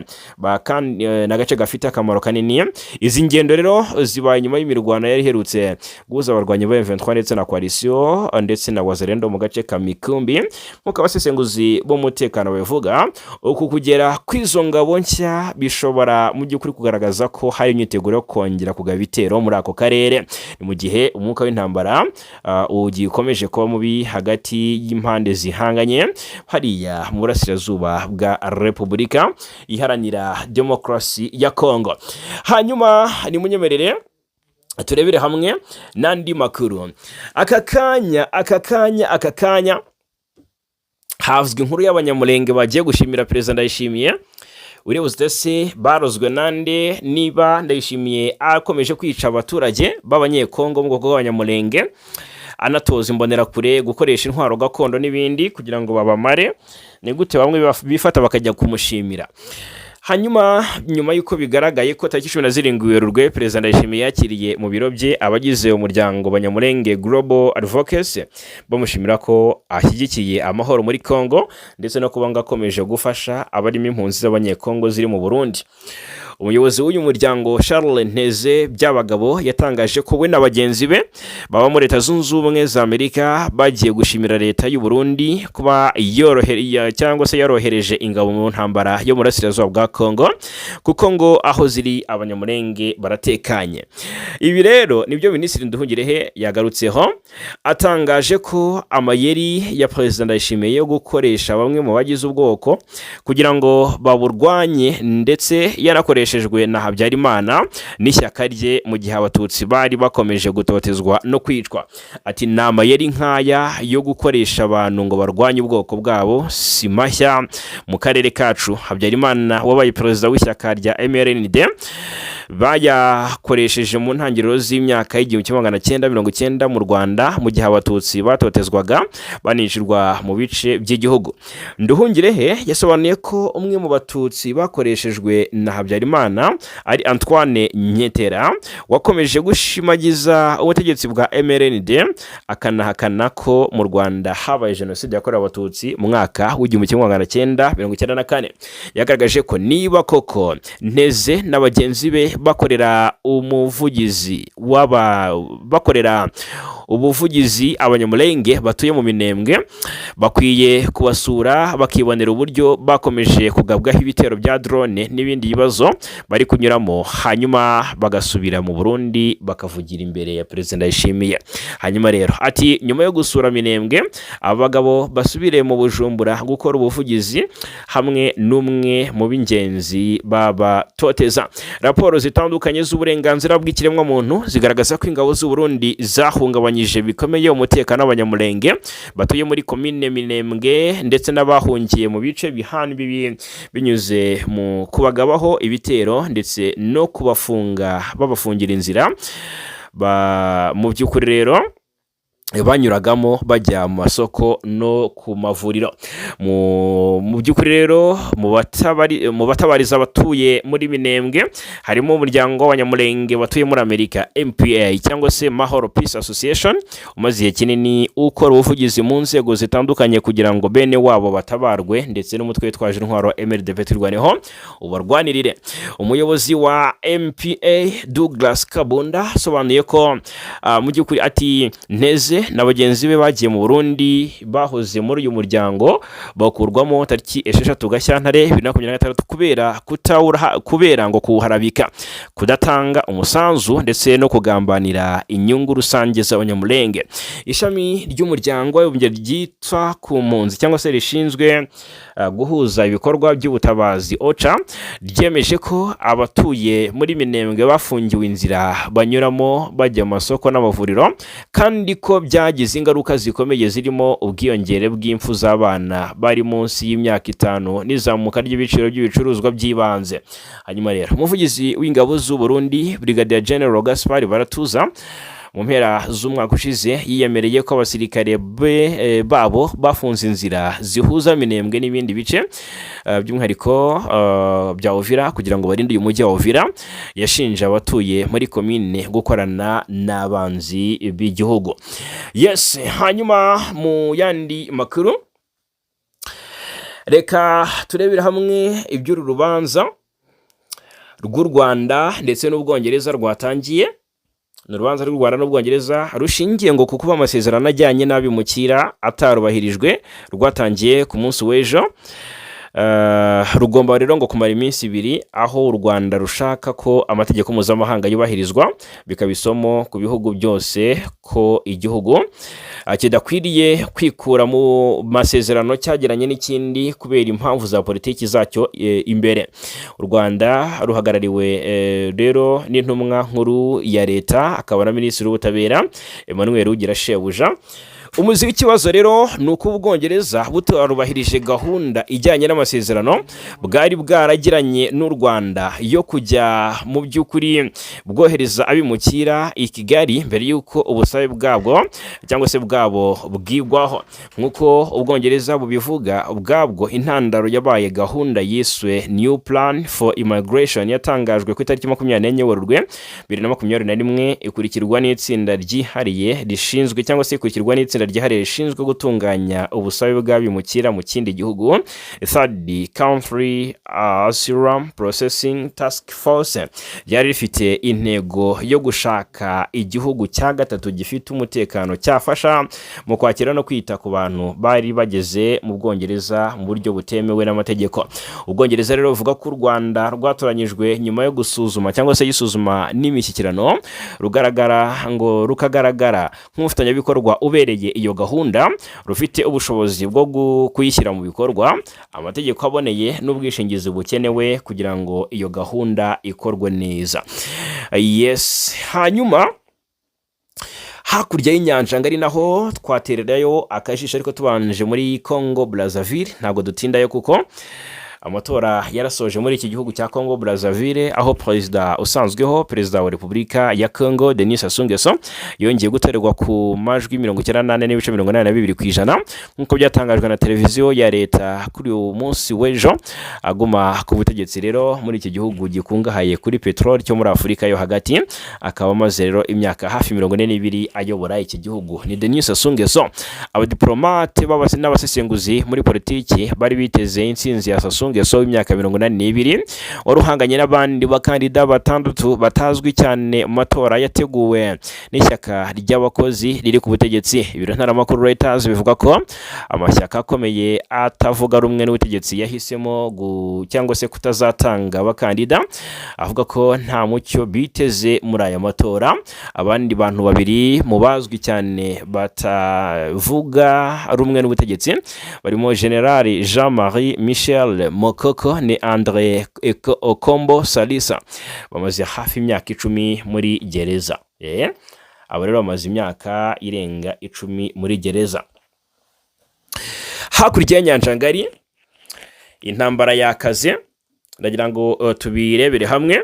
n'agace gafite akamaro kanini. Izi ngendo rero zibaye nyuma y'imirwano yari iherutse guhuza abarwanyi ba M23 ndetse na coalition ndetse na Wazalendo mu gace ka Mikumbi. Nk'uko abasesenguzi b'umutekano babivuga, uku kugera kw'izo ngabo nshya bishobora mu by'ukuri kugaragaza ko hari imyiteguro yo kongera kugaba ibitero muri ako karere. Ni mu gihe umwuka w'intambara ugikomeje kuba mubi hagati y'impande zihanganye hariya mu burasirazuba bwa Repubulika Iharanira Demokarasi ya Kongo. Hanyuma nimunyemerere turebere hamwe n'andi makuru aka kanya. Aka kanya havuzwe inkuru y'Abanyamulenge bagiye gushimira Perezida Ndayishimiye. Uribuze se barozwe nande? Niba Ndayishimiye akomeje kwica abaturage b'Abanyekongo mu bwoko bw'Abanyamulenge, anatoza Imbonerakure gukoresha intwaro gakondo n'ibindi kugira ngo babamare, ni gute bamwe bifata bakajya kumushimira? Hanyuma nyuma y'uko bigaragaye ko tariki 17 Werurwe Perezida Ndayishimiye yakiriye mu biro bye abagize umuryango Banyamulenge Global Advocacy, bamushimira ko ashyigikiye amahoro muri Congo ndetse no kuba ngo akomeje gufasha abarimo impunzi z'Abanyekongo ziri mu Burundi, umuyobozi w'uyu muryango Charles Nteze Byabagabo yatangaje ko we na bagenzi be baba muri Leta Zunze Ubumwe za Amerika bagiye gushimira leta y'u Burundi kuba yorohere cyangwa se yarohereje ingabo mu ntambara yo mu burasirazuba bwa Congo, kuko ngo aho ziri Abanyamulenge baratekanye. Ibi rero nibyo Minisitiri Nduhungirehe yagarutseho, atangaje ko amayeri ya Perezida Ndayishimiye yo gukoresha bamwe mu bagize ubwoko kugira ngo baburwanye, ndetse yanakoreshejwe na Habyarimana n'ishyaka rye mu gihe Abatutsi bari bakomeje gutotezwa no kwicwa. Ati: "Ni amayeri nk'aya yo gukoresha abantu ngo barwanye ubwoko bwabo si mashya mu karere kacu. Habyarimana wabaye perezida w'ishyaka rya MRND bayakoresheje mu ntangiriro z'imyaka y'1990 mu Rwanda, mu gihe Abatutsi batotezwaga banicirwa mu bice by'igihugu." Nduhungirehe yasobanuye ko umwe mu Batutsi bakoreshejwe na Habyarimana Habyarimana ari Antoine Nyetera, wakomeje gushimagiza ubutegetsi bwa MRND, akanahakana ko mu Rwanda habaye jenoside yakorewe Abatutsi mu mwaka w'1994, yagaragaje ko niba koko Nteze na bagenzi be bakorera umuvugizi w'aba bakorera ubuvugizi Abanyamulenge batuye mu Minembwe, bakwiye kubasura bakibonera uburyo bakomeje kugabwaho ibitero bya drone n'ibindi bibazo bari kunyuramo, hanyuma bagasubira mu Burundi bakavugira imbere ya Perezida Ndayishimiye. Hanyuma rero ati: "Nyuma yo gusura Minembwe, abagabo basubire mu Bujumbura gukora ubuvugizi hamwe n'umwe mu b'ingenzi babatoteza." Raporo zitandukanye z'uburenganzira bw'ikiremwamuntu zigaragaza ko ingabo z'u Burundi zahungabanyije bikomeye umutekano w'Abanyamulenge batuye muri komine Minembwe ndetse n'abahungiye mu bice bihana imbibi, binyuze mu kubagabaho ibitero ndetse no kubafunga, babafungira inzira mu by'ukuri rero banyuragamo bajya mu masoko no ku mavuriro. Mu by'ukuri rero, mu batabariza abatuye muri Minembwe harimo umuryango w'Abanyamulenge batuye muri Amerika, MPA cyangwa se Mahoro Peace Association, umaze igihe kinini ukora ubuvugizi mu nzego zitandukanye kugira ngo bene wabo batabarwe, ndetse n'umutwe witwaje intwaro MRDP Twirwaneho ubarwanirire. Umuyobozi wa MPA, Douglas Kabunda, asobanuye ko mu by'ukuri ati: "Nteze na bagenzi be bagiye mu Burundi bahoze muri uyu muryango, bakurwamo tariki 6 Gashyantare 2026 kubera ngo kuwuharabika, kudatanga umusanzu ndetse no kugambanira inyungu rusange z'Abanyamulenge." Ishami ry'Umuryango w'Abibumbye ryita ku mpunzi cyangwa se rishinzwe guhuza ibikorwa by'ubutabazi, OCHA, ryemeje ko abatuye muri Minembwe bafungiwe inzira banyuramo bajya mu masoko n'amavuriro, kandi ko byagize ingaruka zikomeye zirimo ubwiyongere bw'impfu z'abana bari munsi y'imyaka 5 n'izamuka ry'ibiciro by'ibicuruzwa by'ibanze. Hanyuma rero umuvugizi w'ingabo z'u Burundi, Brigadier General Gaspard Baratuza, mu mpera z'umwaka ushize yiyemereye ko abasirikare babo bafunze inzira zihuza Minembwe n'ibindi bice, by'umwihariko bya Uvira, kugira ngo barinde uyu mujyi wa Uvira. Yashinje abatuye muri komine gukorana n'abanzi b'igihugu. Yes, hanyuma mu yandi makuru, reka turebere hamwe iby'uru rubanza rw'u Rwanda ndetse n'Ubwongereza rwatangiye. Ni urubanza rw'u Rwanda n'Ubwongereza rushingiye ngo ku kuba amasezerano ajyanye n'abimukira atarubahirijwe. Rwatangiye ku munsi w'ejo. Rugomba rero ngo kumara iminsi 2, aho u Rwanda rushaka ko amategeko mpuzamahanga yubahirizwa, bikaba isomo ku bihugu byose ko igihugu kidakwiriye kwikura mu masezerano cyagiranye n'ikindi kubera impamvu za politiki zacyo imbere. U Rwanda ruhagarariwe rero n'intumwa nkuru ya leta, akaba na Minisitiri w'Ubutabera, Emmanuel Ugirashebuja. Umuzi w'ikibazo rero ni uko Ubwongereza butarubahirije gahunda ijyanye n'amasezerano bwari bwaragiranye n'u Rwanda yo kujya mu by'ukuri bwohereza abimukira i Kigali mbere y'uko ubusabe bwabwo cyangwa se bwabo bwigwaho. Nk'uko Ubwongereza bubivuga ubwabwo, intandaro yabaye gahunda yiswe New Plan for Immigration yatangajwe ku itariki 24 Werurwe 2021, ikurikirwa n'itsinda ryihariye rishinzwe cyangwa se ikurikirwa n'itsinda ryihariye rishinzwe gutunganya ubusabe bw'abimukira mu kindi gihugu, Third Country Asylum Processing Task Force, ryari rifite intego yo gushaka igihugu cya gatatu gifite umutekano cyafasha mu kwakira no kwita ku bantu bari bageze mu Bwongereza mu buryo butemewe n'amategeko. Ubwongereza rero buvuga ko u Rwanda rwatoranyijwe nyuma yo gusuzuma cyangwa se y'isuzuma n'imishyikirano, rugaragara ngo rukagaragara nk'umufatanyabikorwa ubereye iyo gahunda, rufite ubushobozi bwo kuyishyira mu bikorwa, amategeko aboneye n'ubwishingizi bukenewe kugira ngo iyo gahunda ikorwe neza. Yes, hanyuma hakurya y'inyanja ngari naho twatererayo akajisho, ariko tubanje muri Congo Brazzaville. Ntabwo dutindayo kuko Amatora yarasoje muri iki gihugu cya Congo Brazzaville, aho perezida usanzweho, perezida wa Repubulika ya Congo, Denis Sassou Nguesso, yongeye gutorerwa ku majwi 94.82%, nk'uko byatangajwe na televiziyo ya leta kuri uyu munsi w'ejo. Aguma ku butegetsi rero muri iki gihugu gikungahaye kuri peteroli cyo muri Afurika yo hagati, akaba amaze rero imyaka hafi 42 ayobora iki gihugu, ni Denis Sassou Nguesso. Abadiplomate n'abasesenguzi muri politiki bari biteze intsinzi ya Sassou Nguesso w'imyaka 82, wari uhanganye n'abandi bakandida batandatu batazwi cyane mu matora yateguwe n'ishyaka ry'abakozi riri ku butegetsi. Ibiro ntaramakuru Reuters bivuga ko amashyaka akomeye atavuga rumwe n'ubutegetsi yahisemo cyangwa se kutazatanga abakandida, avuga ko nta mucyo biteze muri aya matora. Abandi bantu babiri mu bazwi cyane batavuga rumwe n'ubutegetsi barimo General Jean-Marie Michel Mokoko ni Andre Okombo Salisa, bamaze hafi imyaka 10 muri gereza. Abo rero bamaze imyaka irenga 10 muri gereza. Hakurya y'inyanja ngari intambara yakaze. Ndagira ngo tubirebere hamwe.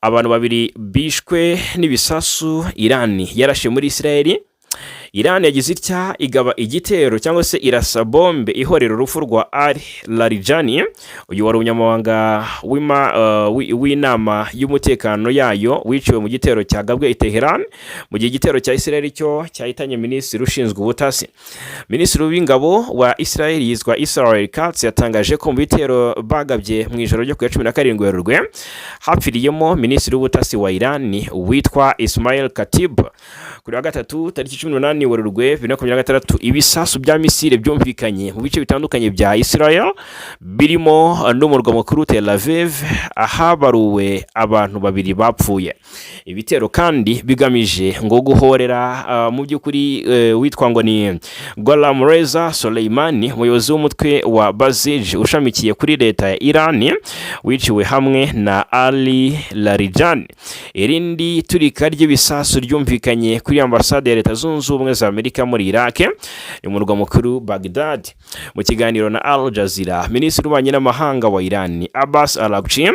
Abantu babiri bishwe n'ibisasu Irani yarashe muri Israeli. Iran yagize itya igaba igitero cyangwa se irasa bombe ihorera urupfu rwa Ali Larijani. Uyu wari umunyamabanga w'inama y'umutekano yayo, wiciwe mu gitero cyagabwe i Tehran, mu gihe igitero cya Israel cyo cyahitanye minisitiri ushinzwe ubutasi. Minisitiri w'ingabo wa Israel yitwa Israel Katz yatangaje ko mu bitero bagabye mu ijoro ryo ku ya 17 Werurwe hapfiriyemo minisitiri w'ubutasi wa Iran witwa Ismail Khatib. Kuri wa gatatu tariki 18 Werurwe 2026, ibisasu bya misile byumvikanye mu bice bitandukanye bya Israel, birimo n'umurwa mukuru Tel Aviv, ahabaruwe abantu babiri bapfuye. Ibitero kandi bigamije ngo guhorera mu by'ukuri witwa ngo ni Gholam Reza Soleimani, umuyobozi w'umutwe wa Basij ushamikiye kuri leta ya Iran, wiciwe hamwe na Ali Larijani. Irindi turika ry'ibisasu ryumvikanye kuri ambasade ya Leta Zunze Ubumwe za Amerika muri Iraq, ni murwa mukuru Baghdad. Mu kiganiro na Al Jazeera, minisitiri w'ububanyi n'amahanga wa Iran, Abbas Araghchi,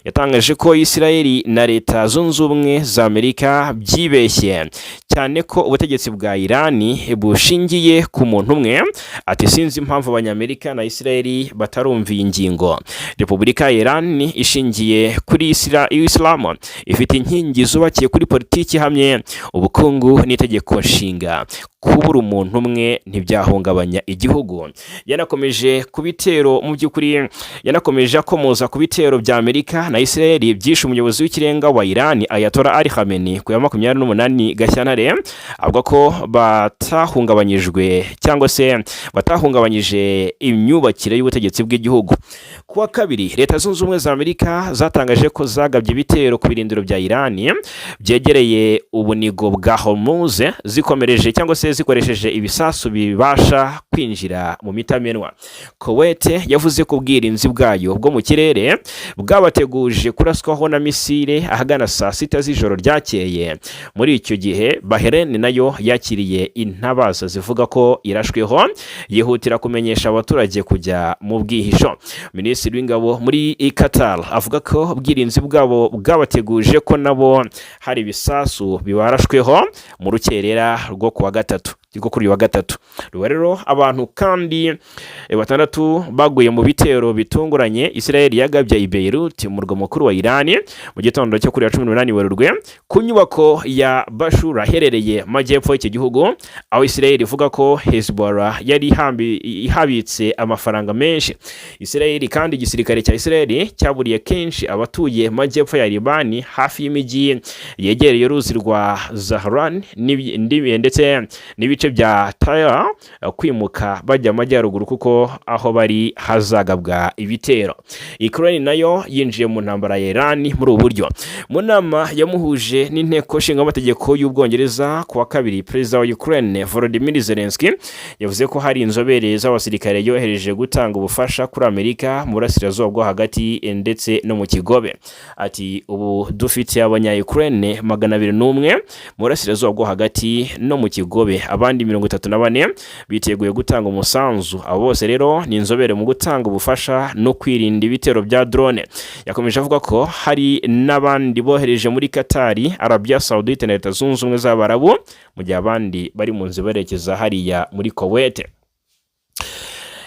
yatangaje ko Israeli na Leta Zunze Ubumwe za Amerika byibeshye cyane, ko ubutegetsi bwa Iran bushingiye ku muntu umwe. Ati: "Sinzi impamvu Abanyamerika na Israeli batarumva iyi ngingo. Repubulika ya Iran ishingiye kuri Isilamu, ifite inkingi zubakiye kuri politiki ihamye, ubukungu n'itegeko nshinga. Kubura umuntu umwe ntibyahungabanya igihugu." Yanakomeje ku bitero, mu by'ukuri yanakomeje akomoza ku bitero bya Amerika na Israel byishe umuyobozi w'ikirenga wa Iran, Ayatollah Ali Khamenei, ku ya 28 Gashyantare, avuga ko batahungabanyijwe cyangwa se batahungabanyije imyubakire y'ubutegetsi bw'igihugu. Ku wa kabiri, Leta Zunze Ubumwe za Amerika zatangaje ko zagabye ibitero ku birindiro bya Iran byegereye ubunigo bwa Hormuz, zikomereje cyangwa se zikoresheje ibisasu bibasha kwinjira mu mitamenwa. Kuwait yavuze ko ubwirinzi bwayo bwo mu kirere bwabateguje kuraswaho na misile ahagana saa 6 z'ijoro ryakeye. Muri icyo gihe Bahrain nayo yakiriye intabaza zivuga ko irashweho, yihutira kumenyesha abaturage kujya mu bwihisho. Minisitiri w'ingabo muri Qatar avuga ko ubwirinzi bwabo bwabateguje ko nabo hari ibisasu bibarashweho mu rukerera rwo kuwa gatatu, rwo kuri uyu wa gatatu. Ruba rero abantu kandi batandatu baguye mu bitero bitunguranye Israel yagabye i Beirut, umurwa mukuru wa Iran, mu gitondo cyo kuri ya 18 Werurwe, ku nyubako ya Bashura iherereye mu majyepfo y'iki gihugu, aho Israel ivuga ko Hezbollah yari ihabitse amafaranga menshi. Israel kandi, igisirikare cya Israel cyaburiye kenshi abatuye mu majyepfo ya Libani, hafi y'imijyi yegereye uruzi rwa Zahran ndetse n'ibice bya Taya, kwimuka bajya amajyaruguru kuko aho bari hazagabwa ibitero. Ukraine nayo yinjiye mu ntambara ya Iran muri ubu buryo. Mu nama yamuhuje n'inteko nshingamategeko y'Ubwongereza ku wa kabiri, perezida wa Ukraine Volodymyr Zelensky yavuze ko hari inzobere z'abasirikare yohereje gutanga ubufasha kuri Amerika mu burasirazuba bwo hagati ndetse no mu Kigobe. Ati: "Ubu dufite abanya Ukraine 201 mu burasirazuba bwo hagati no mu Kigobe, abandi Abandi 34 biteguye gutanga umusanzu. Abo bose rero ni inzobere mu gutanga ubufasha no kwirinda ibitero bya drone. Yakomeje avuga ko hari n'abandi bohereje muri Katari, Arabia Saudite na Leta Zunze Ubumwe z'Abarabu, mu gihe abandi bari mu nzira berekeza hariya muri Kuwait.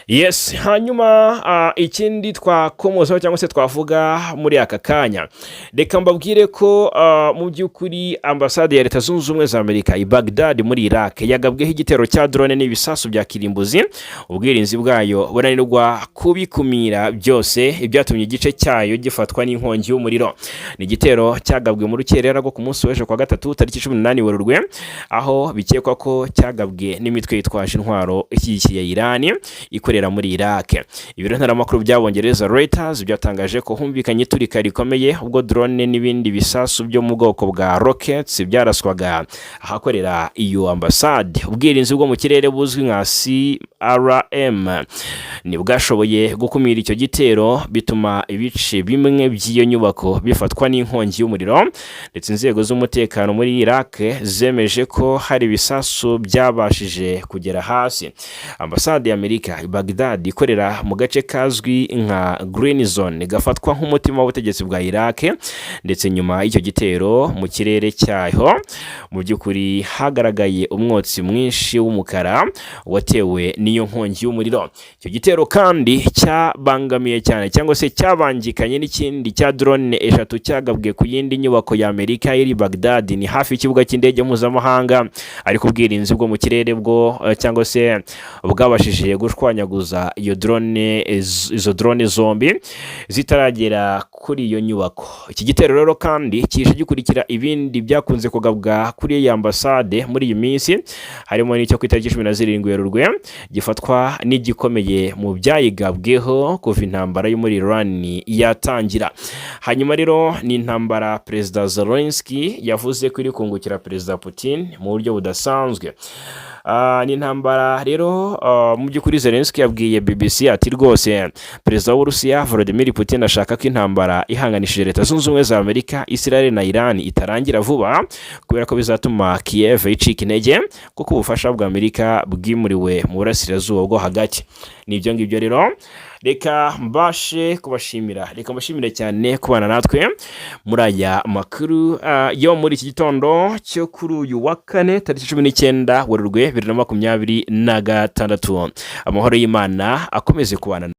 Yes, hanyuma ikindi twakomozaho cyangwa se twavuga muri aka kanya, reka mbabwire ko mu by'ukuri ambasade ya Leta Zunze Ubumwe za Amerika i Baghdad muri Iraq yagabweho igitero cya drone n'ibisasu bya kirimbuzi, ubwirinzi bwayo bunanirwa kubikumira byose, ibyatumye igice cyayo gifatwa n'inkongi y'umuriro. Ni igitero cyagabwe mu rukerera rwo ku munsi w'ejo kwa gatatu, tariki 18 Werurwe, aho bikekwa ko cyagabwe n'imitwe yitwaje intwaro ishyigikiye Irani ikorera muri Iraq. Ibiro ntaramakuru by'Abongereza Reuters byatangaje ko humvikanye iturika rikomeye ubwo drone n'ibindi bisasu byo mu bwoko bwa rockets byaraswaga ahakorera iyo ambasade. Ubwirinzi bwo mu kirere buzwi nka CRM ntibwashoboye gukumira icyo gitero, bituma ibice bimwe by'iyo nyubako bifatwa n'inkongi y'umuriro. Ndetse inzego z'umutekano muri Iraq zemeje ko hari ibisasu byabashije kugera hasi. Ambasade ya Amerika i Baghdad ikorera mu gace kazwi nka Green Zone, gafatwa nk'umutima w'ubutegetsi bwa Iraq. Ndetse nyuma y'icyo gitero, mu kirere cyaho mu by'ukuri hagaragaye umwotsi mwinshi w'umukara watewe n'iyo nkongi y'umuriro. Icyo gitero kandi cyabangamiye cyane cyangwa se cyabangikanye n'ikindi cya drone eshatu cyagabwe ku yindi nyubako ya Amerika iri Baghdad, ni hafi y'ikibuga cy'indege mpuzamahanga, ariko ubwirinzi bwo mu kirere bwo cyangwa se bwabashije gushwanyaguza iyo drone, izo drone zombi zitaragera kuri iyo nyubako. Iki gitero rero kandi kije gikurikira ibindi byakunze kugabwa kuri iyi ambasade muri iyi minsi, harimo n'icyo ku itariki 17 Werurwe, gifatwa n'igikomeye mu byayigabweho kuva intambara yo muri Iran yatangira. Hanyuma rero ni intambara Perezida Zelensky yavuze ko iri kungukira Perezida Putin mu buryo budasanzwe. Ni intambara rero mu by'ukuri Zelensky yabwiye BBC ati: "Rwose Perezida w'Uburusiya Vladimir Putin ashaka ko intambara ihanganishije Leta Zunze Ubumwe za Amerika, Israel na Iran itarangira vuba, kubera ko bizatuma Kiev icika intege, kuko ubufasha bwa Amerika bwimuriwe mu burasirazuba bwo hagati." Ni ibyo ngibyo rero. Reka mbashe kubashimira, reka mbashimire cyane kubana natwe muri aya makuru yo muri iki gitondo cyo kuri uyu wa kane, tariki 19 Werurwe 2026. Amahoro y'Imana akomeze kubana.